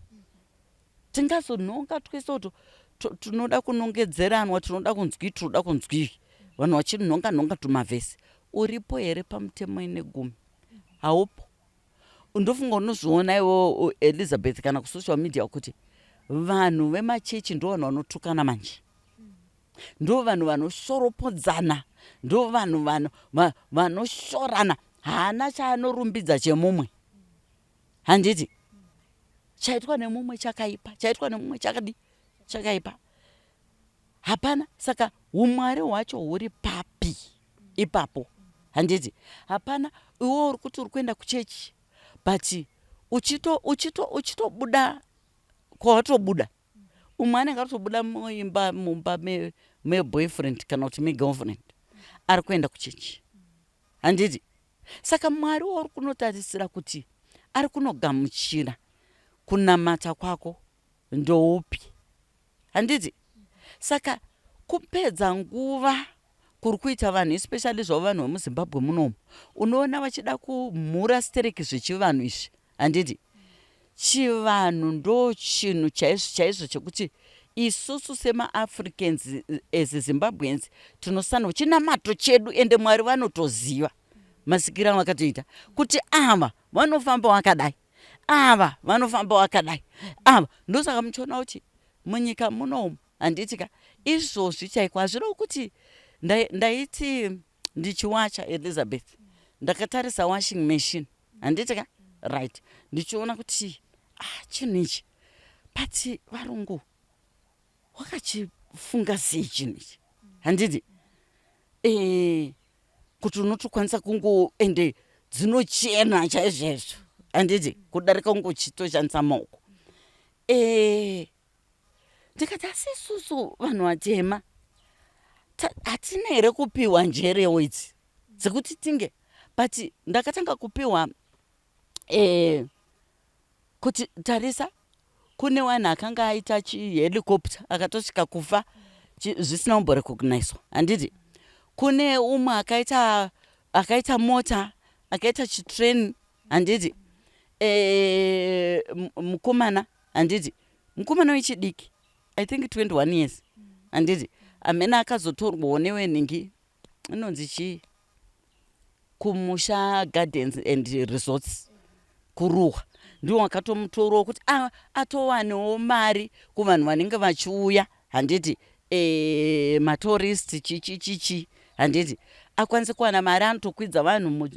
Speaker 3: Tingazonhonga twese uto tinoda kunongedzeranwa, tinoda kunzwii, tinoda kunzwii, vanhu vachinhonga nhonga tumavhesi. Uripo here pamutemo ine gumi? Haupo. Ndofunga unozviona iwo, Elizabeth, kana kusocial media, kuti vanhu vemachechi ndo vanhu vanotukana manje, ndo vanhu vanoshoropodzana, ndo vanhu vanoshorana. Haana chaanorumbidza chemumwe, handiti? Chaitwa nemumwe chakaipa, chaitwa nemumwe chakadi chakaipa, hapana. Saka umwari hwacho huri papi ipapo, handiti? Hapana. Iwe uri kuti uri kuenda kuchechi, but uchitobuda kwawatobuda, umwe anenge aritobuda muimba, mumba meboyfriend kana kuti megirlfriend, ari kuenda kuchechi, handiti? Saka Mwari wauri kunotarisira kuti ari kunogamuchira kunamata kwako ndoupi, handiti? Saka kupedza nguva kuri kuita vanhu, especially zvavo vanhu vemuZimbabwe munomu, unoona vachida kumhura stereki zvechivanhu izvi, handiti? Chivanhu ndo chinhu chaizvo chaizvo chekuti isusu semaAfricans, as Zimbabweans, tinosanwa chinamato chedu. Ende Mwari vanotoziva masikiro avakatoita kuti ava vanofamba vakadai, ava vanofamba vakadai, ava. Ndosaka muchiona kuti munyika munomu, handiti ka, izvozvi chaiko hazvirevo kuti ndaiti ndichiwacha, Elizabeth, ndakatarisa washing machine, handiti ka, right, ndichiona kuti, ah, chinhu ichi, but varungu wakachifunga sei chinhu ichi, handiti? Kuti unotokwanisa kungo, ende dzinochena chaizvezvo, handiti, kudarika kunge uchitoshandisa maoko. Ndikati, asi isusu vanhu vatema Hatina here kupiwa njerewo idzi dzekuti tinge? But ndakatanga kupiwa kuti tarisa, kune vanhu akanga aita chihelicopter akatosvika kufa zvisina kumborecognizwa, handiti? Kune umwe akaita mota, akaita chitrain, handiti? Mukomana, handiti, mukomana wechidiki, I think 21 years, handiti? Amene akazotorwawo newenhingi inonzi chii, kumusha Gardens and Resorts kuRuwa, ndiwo wakatomutorawo kuti atowanewo mari kuvanhu vanenge vachiuya, handiti, matourist, chichi chichi, handiti, akwanise kuwana mari. Anotokwidza vanhu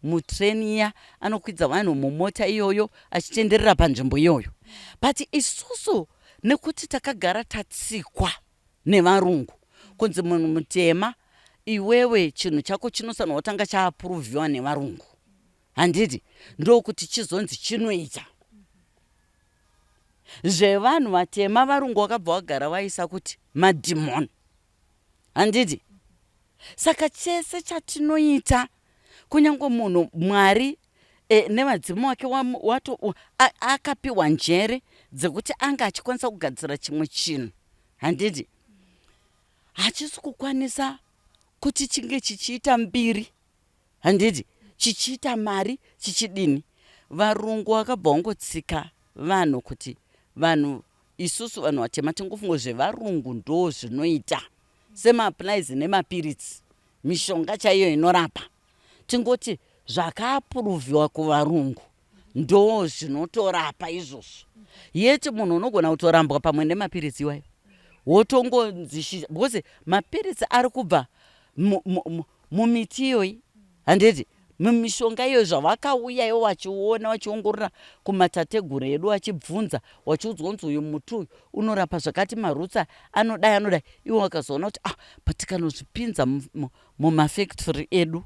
Speaker 3: mutreni iya, anokwidza vanhu mumota iyoyo achitenderera panzvimbo iyoyo. But isusu, nekuti takagara tatsikwa nevarungu kunzi munhu mutema iwewe, chinhu chako chinofanirwa kutanga chaapproviwa nevarungu, handiti, ndokuti chizonzi chinoita. Zvevanhu vatema, varungu vakabva vagara vaisa kuti madhimoni, handiti? Saka chese chatinoita, kunyange munhu Mwari nevadzimu wake akapiwa njere dzekuti anga achikwanisa kugadzira chimwe chinhu, handiti, hachisi kukwanisa kuti chinge chichiita mbiri, handiti, chichiita mari, chichidini. Varungu vakabva vangotsika vanhu kuti vanhu isusu vanhu vatema tingofunga zvevarungu ndo zvinoita, semaapplies nemapiritsi, mishonga chaiyo inorapa, tingoti zvakaapproviwa kuvarungu ndo zvinotorapa izvozvo. Yeti munhu unogona kutorambwa pamwe nemapiritsi iwayo, wotongonzishisa because mapiritsi ari kubva mumiti iyoyi, handiti, mumishonga iyoyo. Zvavakauya ivo vachiona, vachiongorora kumatateguru edu, vachibvunza, vachiudzwa kunzi uyu muti uyu unorapa zvakati, marutsa anodai, anodai. Ivo vakazoona kuti ah, patikanozvipinza mumafactory edu,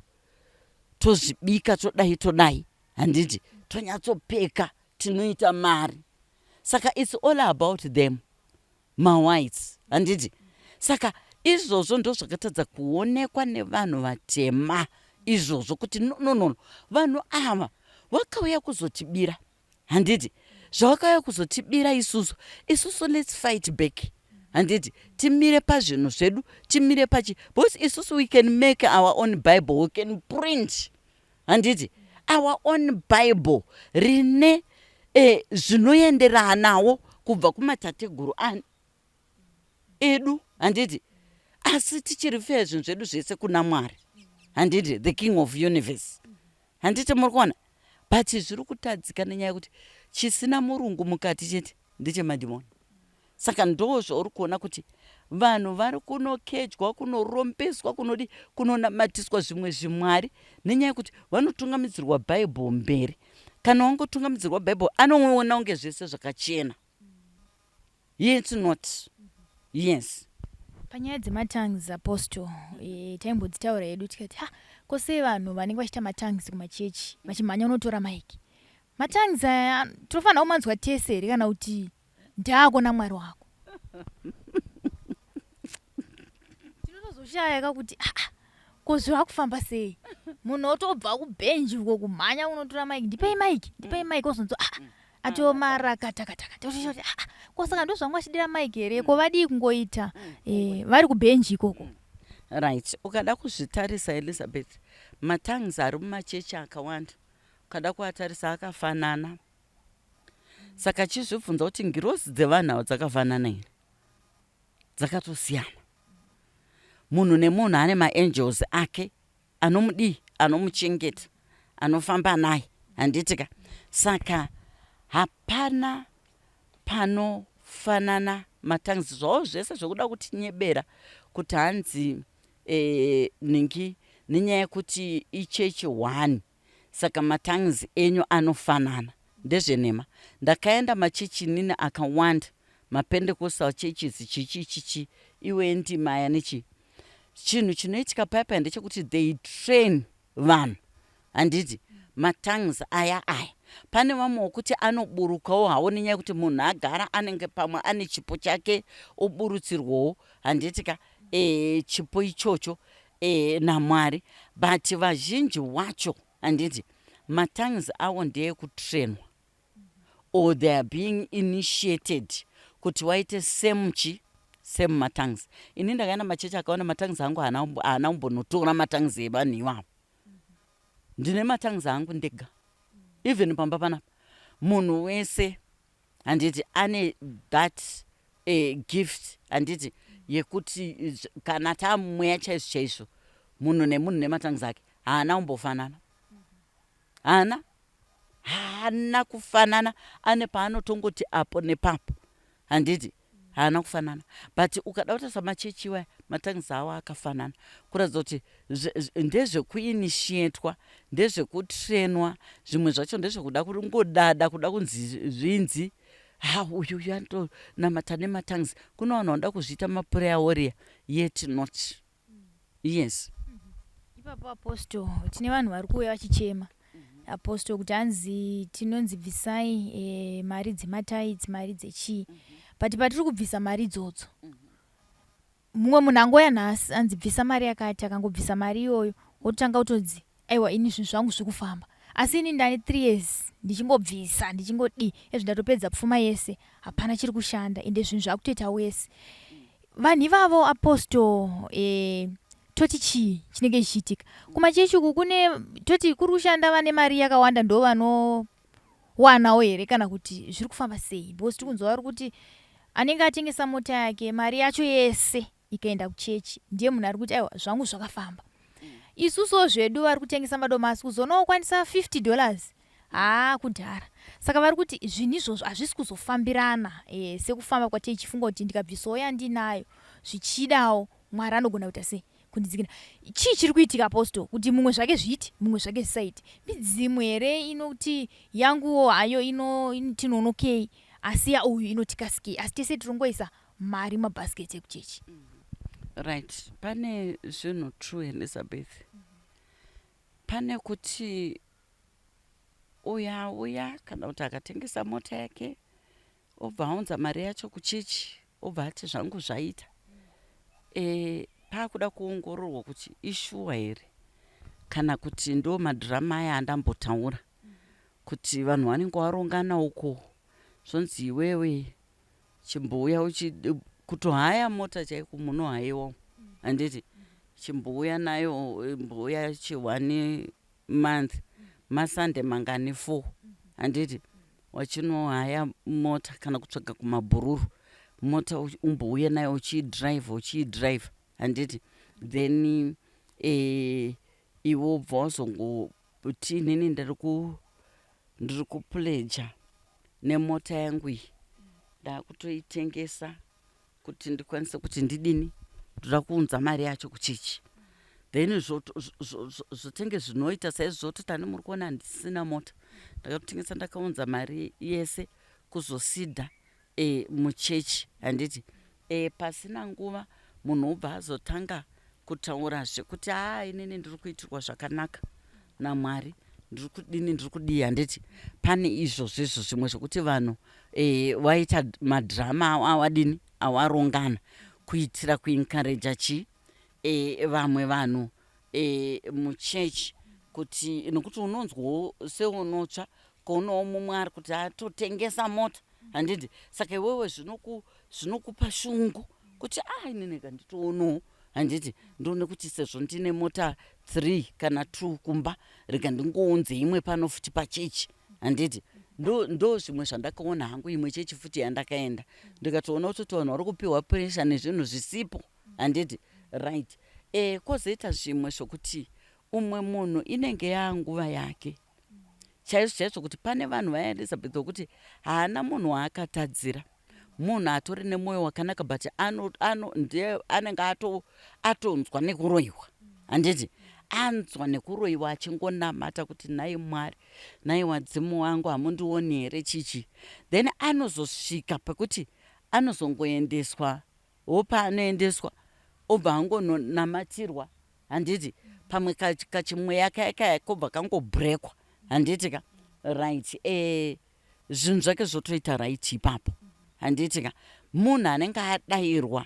Speaker 3: tozvibika, todai, todai, handiti, tonyatsopeka, tinoita mari. Saka it's all about them, mawhites, handiti? Saka izvozvo ndo zvakatadza kuonekwa nevanhu vatema izvozvo, kuti no, no, no, vanhu ava vakauya kuzotibira, handiti? Zvavakauya kuzotibira isusu, isusu let's fight back, handiti? Timire pazvinhu zvedu, timire pachi, because isusu we can make our own Bible, we can print, handiti, our own Bible rine zvinoenderanawo kubva kumatateguru ani edu, handiti? Asi tichirifeya zvinhu zvedu zvese kuna Mwari, handiti, the King of universe, handiti? Muri kuona? But zviri kutadzika nenyaya yekuti chisina murungu mukati chete ndechemadhimoni. Saka ndo zvauri kuona kuti vanhu vari kunokejwa, kunorombeswa, kunodi, kunonamatiswa zvimwe zvimwari, nenyaya yekuti vanotungamidzirwa Bhaibheri mberi. Kana wangotungamidzirwa Bhaibheri, anoona kunge zvese zvakachena. Yes, not yes.
Speaker 2: Panyaya dzematongues, Apostle, taimbodzitaura hedu tikati, ha, kosei vanhu vanenge vachiita matongues kumachechi vachimhanya unotora maiki? Matongues aya tinofanira kumanzwa tese here, kana kuti ndaako naMwari wako? Tinotozoshaya kakuti aa, ko zvakufamba sei? Munhu otobva kubhenji uko kumhanya unotora maiki, "Ndipei maiki, ndipei maiki," ozonzwa aa, atomarakatakataka. Totoshaya kuti aa, ko saka ndozvanga vachidira maiki here? Ko vadii kungoita vari kubhenji ikoko?
Speaker 3: Right, ukada kuzvitarisa, Elizabeth, matongues ari mumachechi akawanda, ukada kuatarisa, akafanana. Saka chizvibvunza kuti ngirozi dzevanhu ava dzakafanana here? Dzakatosiyana. Munhu nemunhu ane maangels ake anomudii, anomuchengeta, anofamba naye, handiti ka? Saka hapana panofanana matongues. Zvavo zvese zvekuda kutinyebera kuti hanzi ningi, nenyaya yekuti ichechi one, saka matongues enyu anofanana, ndezvenhema. Ndakaenda machechi nini akawanda, maPentecostal churches, chichi chichi, iwe ndimaya nechi. Chinhu chinoitika paya ndechekuti they train vanhu, handiti, matongues aya aya. Pane vamwe wokuti anoburukawo hawo nenyaya yekuti munhu agara anenge pamwe ane chipo chake, oburutsirwawo, handiti ka? e, chipo ichocho e, namwari. But vazhinji wacho, handiti, matongues avo ndeyekutrenwa or they are being initiated kuti waite same chi same matongues. Ini ndakaenda machechi akaona matongues angu, haana kumbonotora matongues evanhu ivavo. Ndine matongues angu ndega. Even pamba panapa munhu wese, handiti, ane that gift, handiti, yekuti kana taamumweya chaizvo chaizvo, munhu nemunhu nematongues ake. Haana kumbofanana, haana kufanana. Ane paanotongoti apo nepapo, handiti, haana kufanana. But ukada kutarisa machechi iwaya, matongues avo akafanana, kuratidza kuti ndezvekuinitiatwa, ndezvekutrenwa. Zvimwe zvacho ndezvekuda kungodada, kuda kunzi zvinzi, ha, uyu uyu anotonamata nematongues. Kune vanhu vanoda kuzviita maprayer warrior, yet not. Yes.
Speaker 2: Ipapo, Apostle, tine vanhu vari kuuya vachichema, Apostle, kuti hanzi tinonzi bvisai mari dzematithes, mari dzechii. But patiri kubvisa mari idzodzo, mumwe munhu angoya nhasi anzi bvisa mari yakati, akangobvisa mari iyoyo, wototanga kutonzi, "Aiwa, ini zvinhu zvangu zviri kufamba." Asi ini ndane 3 years ndichingobvisa, ndichingodii, ezvo ndatopedza pfuma yese, hapana chiri kushanda, ende zvinhu zvakutoita wese. Vanhu ivavo, Apostle, toti chii chinenge chichiitika kumachechi uku? Kune toti kuri kushanda vane mari yakawanda ndo vanowanawo here, kana kuti zviri kufamba sei? Because tiri kunzwa vari kuti anenge atengesa mota yake, mari yacho yese ikaenda kuchechi, ndiye munhu ari kuti, "Aiwa, zvangu zvakafamba." Isusuwo zvedu vari kutengesa madomasi, kuzoonawo kwanisa $50, haa, kudhara. Saka vari kuti zvinhu izvozvo hazvisi kuzofambirana sekufamba kwateichifunga kuti ndikabvisawo yandinayo, zvichidawo Mwari anogona kuita sei kundidzikira. Chii chiri kuitika, Apostle, kuti mumwe zvake zviiti, mumwe zvake zvisaiti? Midzimu here inoti yanguwo hayo inotinonokei, asi yauyu inotikasikei, asi tese tirongoisa mari mabhasiketi ekuchechi?
Speaker 3: Right, pane zvinhu true, Elizabeth. Pane kuti uyo auya, kana kuti akatengesa mota yake, obva aunza mari yacho kuchechi, obva ati, "Zvangu zvaita." Paakuda kuongororwa kuti ishuwa here kana kuti ndo madhirama aya andambotaura kuti vanhu vanenge varongana uko, zvonzi, "Iwewe chimbouya uchi kutohaya mota chaiko, munohayiwa, handiti? Chimbouya nayo, mbouya chi one month, maSunday mangani, four, handiti? Wachinohaya mota kana kutsvaga kumabhururu mota, umbouya nayo uchiidhiraivha, uchiidhiraivha, handiti? Then iwe ubva wazongoti, inini ndiri kupledger nemota yangu iyi, ndakutoitengesa kuti ndikwanise kuti ndidini, ndoda kuunza mari yacho kuchechi." Then zvotenge zvinoita saizvozvo, toti ani, muri kuona handisina mota, ndakatotengesa, ndakaunza mari yese kuzoseeda muchechi, handiti? Pasina nguva munhu ubva azotanga kutaurazve kuti, "Haa, inini ndiri kuitirwa zvakanaka naMwari, ndiri kudini, ndiri kudii," handiti? Pane izvozvo zvimwe zvokuti vanhu vaita madhirama awadini, awarongana kuitira kuencourager chi vamwe vanhu muchechi, kuti nokuti unonzwawo seunotsva kuonawo mumwe ari kuti atotengesa mota, handiti? Saka iwewe zvinokupa shungu kuti, "A, ah, inini kanditoonawo, handiti? Ndione kuti sezvo ndine mota 3 kana 2 kumba, rega ndingounze imwe pano futi pachechi," handiti? Ndo zvimwe zvandakaona hangu. Imwe chechi futi yandakaenda, ndikatoona kutoti vanhu vari kupiwa pressure nezvinhu zvisipo, handiti? Right. Kwozoita zvimwe zvokuti umwe munhu inenge yaanguva yake chaizvo chaizvo, kuti pane vanhu vaya, Elizabeth, vokuti haana munhu waakatadzira, munhu atori nemwoyo wakanaka, but ndiye anenge atonzwa nekuroyiwa, handiti? Anzwa nekuroyiwa, achingonamata kuti, "Nhai Mwari, nhai wadzimu wangu, hamundioni here?" Chichi then anozosvika pekuti anozongoendeswa wo paanoendeswa, obva angononamatirwa, handiti? Pamwe kachimweya kaya kaya kobva kangobrekwa, handiti ka? Right. Zvinhu zvake zvotoita right ipapo, handiti ka? Munhu anenge adayirwa.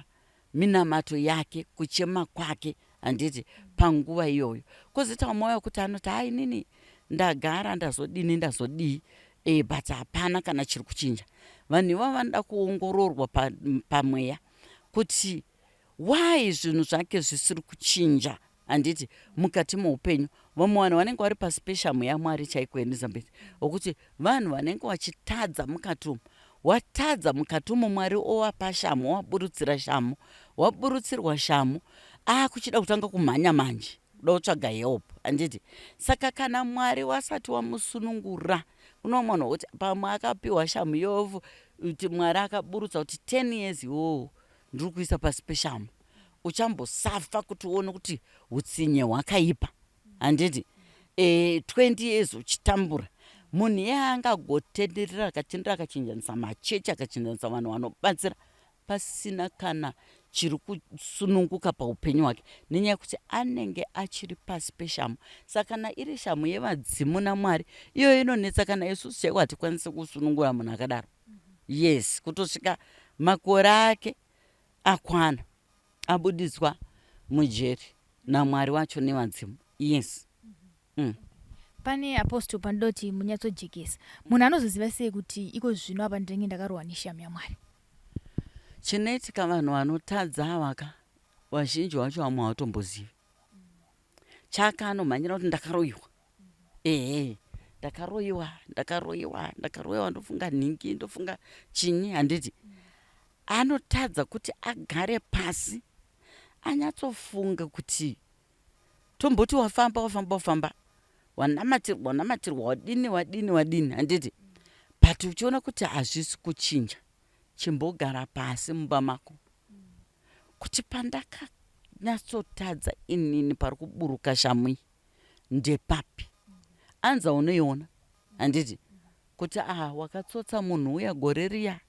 Speaker 3: minamato yake, kuchema kwake, handiti, panguva iyoyo. Kwozoita vamwe vaya wekuti anoti, ha inini ndagara ndazodini ndazodii, but hapana kana chiri kuchinja. Vanhu ivavo vanoda kuongororwa pamweya kuti why zvinhu zvake zvisiri kuchinja, handiti, mukati meupenyu. Vamwe vanhu vanenge vari pasi peshamu yaMwari chaiko, Elizabeth, wekuti vanhu vanenge vachitadza mukati umu, watadza mukati umu, Mwari ovapa shamu, waburutsira shamu, waburutsirwa shamu, akuchida kutanga kumhanya manje kuda kutsvaga help, handiti? Saka kana Mwari wasati wamusunungura, kuno munhu wekuti pamwe akapiwa shamu iyoyo, kuti Mwari akaburutsa kuti 10 years iwowo ndiri kuisa pasi peshamu, uchambosafa kuti uone kuti utsinye hwakaipa, handiti? 20 years uchitambura, munhu iye angagotenderera, akatenderera, akachinjanisa machechi, akachinjanisa vanhu vanobatsira, pasina kana chiri kusununguka paupenyu hwake, nenyaya yekuti anenge achiri pasi peshamu. Saka kana iri shamu yevadzimu naMwari, iyoyo inonetsa. Kana isusu chaiko hatikwanisi kusunungura munhu akadaro. Yes, kutosvika makore ake akwana, abudiswa mujeri naMwari wacho nevadzimu. Yes.
Speaker 2: Pane, Apostle, panoda kuti munyatsojekesa. Munhu anozoziva sei kuti iko zvino apa ndinenge ndakarohwa neshamu yaMwari?
Speaker 3: Chinoitika, vanhu vanotadza avaka, vazhinji vacho vamwe havatombozivi. Chaka anomhanyira kuti ndakaroyiwa, ehe, ndakaroyiwa, ndakaroyiwa, ndakaroyiwa, ndofunga nhingi, ndofunga chinyi, handiti? Anotadza kuti agare pasi anyatsofunga kuti tomboti wafamba, wafamba, wafamba, wanamatirwa, wanamatirwa, wadini, wadini, wadini, handiti? But uchiona kuti hazvisi kuchinja, chimbogara pasi mumba mako kuti pandakanyatsotadza inini, pari kuburuka shamu iyi ndepapi? Anza unoiona, handiti, kuti ah, wakatsotsa munhu uya gore riya,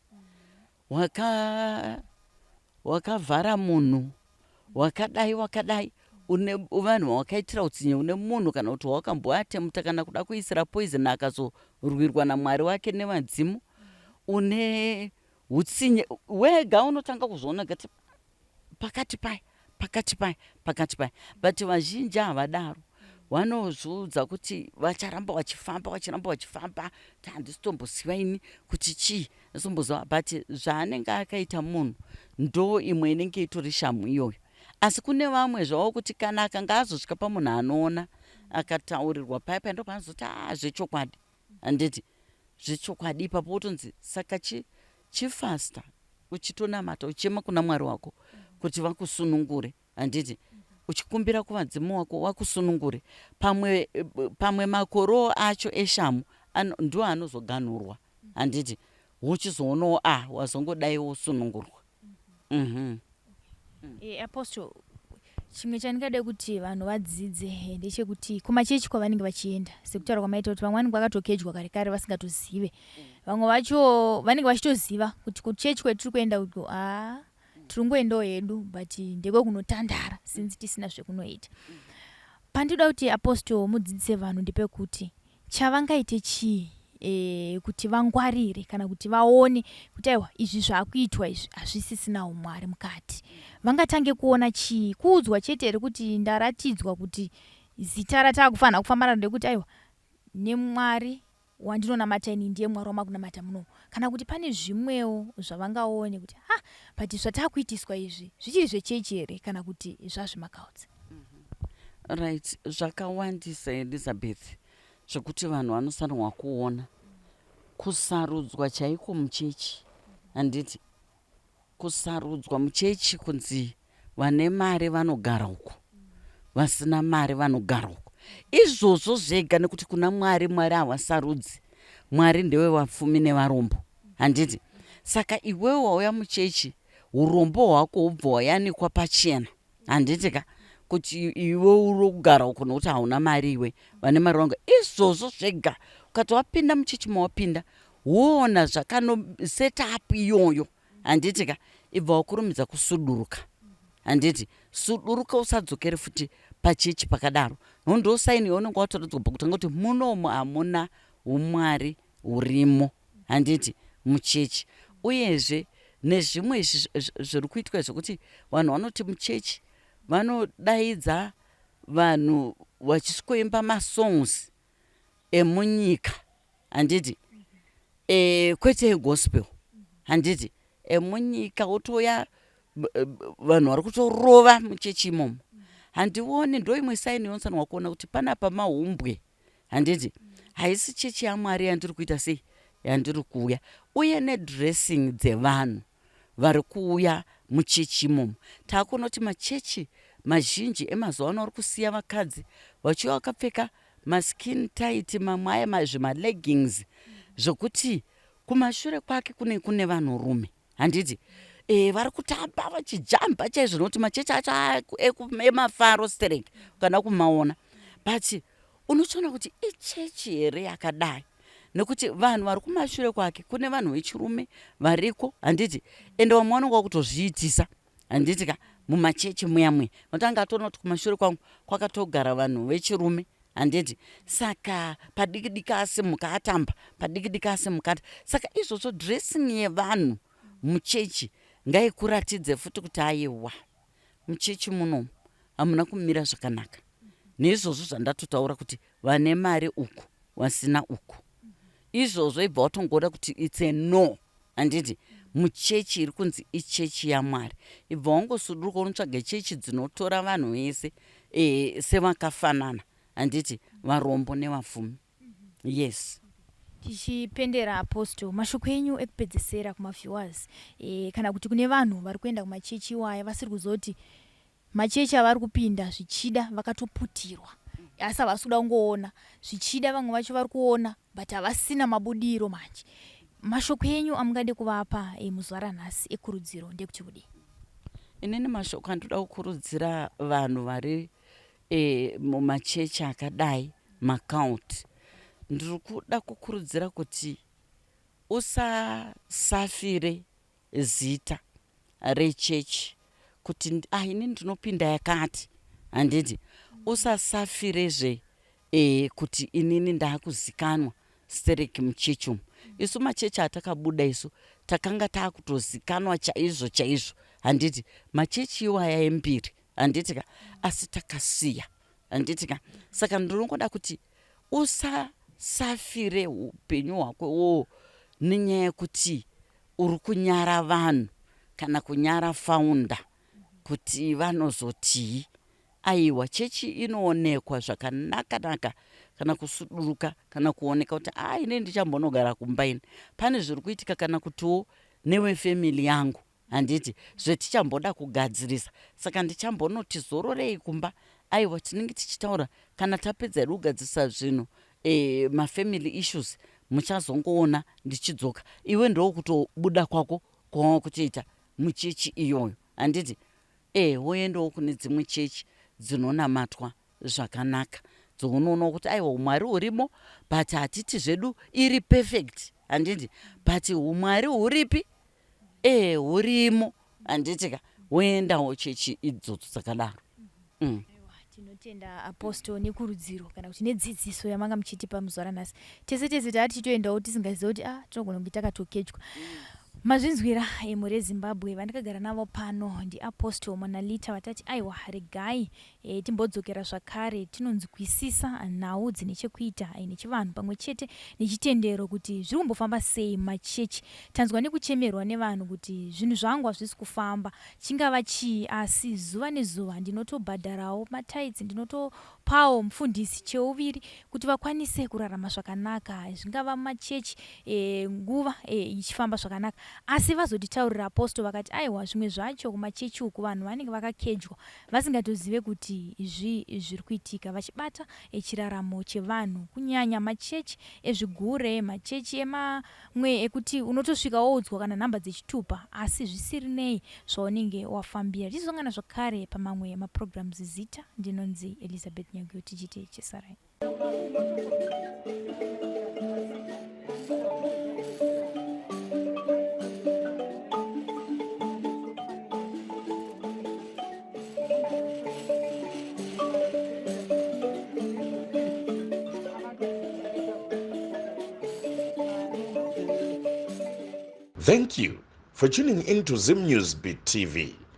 Speaker 3: wakavhara munhu, wakadai, wakadai, une vanhu vawakaitira utsinye, une munhu kana kuti wakamboatemuta kana kuda kuisira poison, akazorwirwa naMwari wake nevadzimu, une utsinye wega. Unotanga kuzviona kati pakati paya, pakati paya, pakati paya. But vazhinji havadaro, vanozviudza kuti vacharamba vachifamba, vachiramba vachifamba, ti handisi tomboziva ini kuti chii, handisitomboziva. But zvaanenge akaita munhu ndo imwe inenge itori shamu iyoyo. Asi kune vamwe zvavo kuti kana akanga azosvika pamunhu anoona, akataurirwa paya paya, ndo paanozoti a zvechokwadi, handiti, zvechokwadi. Ipapo wotonzi saka chifasta, uchitonamata, uchichema kuna Mwari wako kuti vakusunungure, handiti, uchikumbira kuvadzimu wako vakusunungure. Pamwe makorowo acho eshamu ndo anozoganhurwa, handiti, wochizoonawo a wazongodai wosunungurwa.
Speaker 2: Apostle, chimwe chandingade kuti vanhu vadzidze ndechekuti kumachechi kwavanenge vachienda, sekutaura kwamaita kuti vamwe vanenge vakatokejwa kare kare vasingatozive, vamwe vacho vanenge vachitoziva kuti kuchechi kwetiri kuenda uko, haa, tiri kungoendawo hedu, but ndekwekunotandara since tisina zvekunoita. Pandinoda kuti Apostle mudzidzise vanhu ndepekuti chavangaite chii kuti vangwarire kana kuti vaone kuti aiwa, izvi zvaakuitwa izvi hazvisisinawo Mwari mukati. Vangatange kuona chii? Kuudzwa chete here kuti ndaratidzwa kuti zita rataakufanira kufamba naro ndekuti aiwa, neMwari wandinonamata ini ndiye Mwari wamakunamata munomu, kana kuti pane zvimwewo zvavangaone kuti ha, but zvataakuitiswa izvi zvichiri zvechechi here kana kuti zvazvemakautsi?
Speaker 3: Right, zvakawandisa, Elizabeth, zvekuti vanhu vanofanirwa kuona. Kusarudzwa chaiko muchechi, handiti, kusarudzwa muchechi kunzi vane mari vanogara uku, vasina mari vanogara uku, izvozvo zvega, nekuti kuna Mwari, Mwari havasarudzi. Mwari ndewevapfumi nevarombo, handiti? Saka iwewe wauya muchechi, urombo hwako hubva hwayanikwa pachena, handiti ka, kuti iwe uri kugara uko nokuti hauna mari, iwe vane mari vanga. Izvozvo zvega, ukati wapinda muchechi mawapinda, woona zvakano set up iyoyo, handiti ka, ibva wakurumidza kusuduruka, handiti? Suduruka, usadzokere futi pachechi pakadaro. Ndo sign yaunenge watoradzwa pakutanga kuti munomu hamuna umwari hurimo, handiti, muchechi. Uyezve Nezvimwe izvi zviri kuitwa zvekuti vanhu vanoti muchechi vanodaidza vanhu vachisikoimba masongs emunyika, handiti? E, kwete egospel, handiti? Emunyika wotouya vanhu vari kutorova muchechi imomo, handioni. Ndo imwe saini yonofanirwa kuona kuti panapa mahumbwe, handiti? Haisi chechi yaMwari yandiri kuita sei, yandiri kuuya. Uye nedressing dzevanhu vari kuuya muchechi imomo, taakuona kuti machechi mazhinji emazuva ano ari kusiya vakadzi vachiuya vakapfeka maskin tight, mamwe aya zvimaleggings zvokuti kumashure kwake kune kune vanhurume, handiti? Vari kutamba vachijamba chaizvo, nokuti machechi acho emafaro sterek kana kumaona, but unotoona kuti ichechi here yakadai, nekuti vanhu vari kumashure kwake kune vanhu vechirume variko, handiti? Ende vamwe vanonga kutozviitisa, handiti ka? Mumachechi muya muya notanga atoona kuti kumashure kwangu kwakatogara vanhu vechirume, handiti? Saka padiki diki asimuka atamba, padiki diki asimuka. Saka izvozvo, dressing yevanhu muchechi ngaikuratidze futi kuti aiwa, muchechi munomu hamuna kumira zvakanaka. Neizvozvo zvandatotaura kuti vane mari uku, vasina uku, izvozvo ibva watongoona kuti it's a no, handiti? Muchechi iri kunzi ichechi yaMwari, ibva wangosuduruka unotsvaga chechi dzinotora vanhu vese sevakafanana, handiti? Varombo nevapfumi, yes.
Speaker 2: Tichipendera, Apostle, mashoko enyu ekupedzesera kumaviewers kana kuti kune vanhu vari kuenda kumachechi iwaya vasiri kuzoti machechi avari kupinda zvichida vakatoputirwa asi havasi kuda kungoona, zvichida vamwe vacho vari kuona but havasina mabudiro manje, mashoko enyu amungade kuvapa muzuva ranhasi ekurudziro ndekuti kudii?
Speaker 3: Inini mashoko andoda kukurudzira vanhu vari mumachechi akadai, macult, ndiri kuda kukurudzira kuti usasafire zita rechechi kuti ah, ini ndinopinda yakati, handiti? Usasafirezve kuti inini ndaakuzikanwa stereki muchechi umu. Isu machechi atakabuda isu takanga taakutozikanwa chaizvo chaizvo, handiti? Machechi iwaya embiri, handiti ka? Asi takasiya, handiti ka? Saka ndinongoda kuti usasafire upenyu hwako iwowo nenyaya yekuti uri kunyara vanhu kana kunyara founder kuti vanozotii. Aiwa, chechi inoonekwa zvakanaka naka kana kusuduruka kana kuoneka kuti a, ini ndichambonogara kumba, ini pane zviri kuitika, kana kutiwo newefamily yangu, handiti, zvetichamboda kugadzirisa, saka ndichambonoti zororei kumba. Aiwa, tinenge tichitaura kana tapedza hedu kugadzirisa zvinhu, mafamily issues, muchazongoona ndichidzoka. Iwe ndokutobuda kwako kwawava kutoita muchechi iyoyo, handiti? Woendawo kune dzimwe chechi dzinonamatwa zvakanaka, dzounoona kuti aiwa, umwari hurimo, but hatiti zvedu iri perfect, handiti? But umwari huripi, hurimo, handiti ka? Woendawo chechi idzodzo dzakadaro.
Speaker 2: Tinotenda, Apostle, nekurudziro kana kuti nedzidziso yamanga muchitipa muzuva ranhasi. Tese tese taa tichitoendawo tisingazivi kuti ah, tinogona kunge takatokechwa. Mazvinzwira, emhuri yeZimbabwe, vandakagara navo pano ndiApostle Monalita, vatati aiwa, regai timbodzokera zvakare tinonzwisisa nhau dzine chekuita nechivanhu pamwe chete nechitendero, kuti zviri kumbofamba sei mumachechi. Tanzwa nekuchemerwa nevanhu kuti zvinhu zvangu hazvisi kufamba, chingava chii? Asi zuva nezuva ndinotobhadharawo matithes, ndinotopawo mufundisi cheuviri kuti vakwanise kurarama zvakanaka, zvingava mumachechi nguva ichifamba zvakanaka. Asi vazotitaurira Apostle vakati aiwa, zvimwe zvacho kumachechi uku vanhu vanenge vakakejwa vasingatozive kuti zvii zviri kuitika, vachibata chiraramo chevanhu, kunyanya machechi ezvigure, machechi emamwe ekuti unotosvika woudzwa kana nhamba dzechitupa asi zvisiri nei zvaunenge wafambira. Tichizongana zvakare pamamwe maprograms, zita ndinonzi Elizabeth Nyaguyo, tichiti chesarai.
Speaker 1: Thank you. for tuning in to Zim News Beat TV.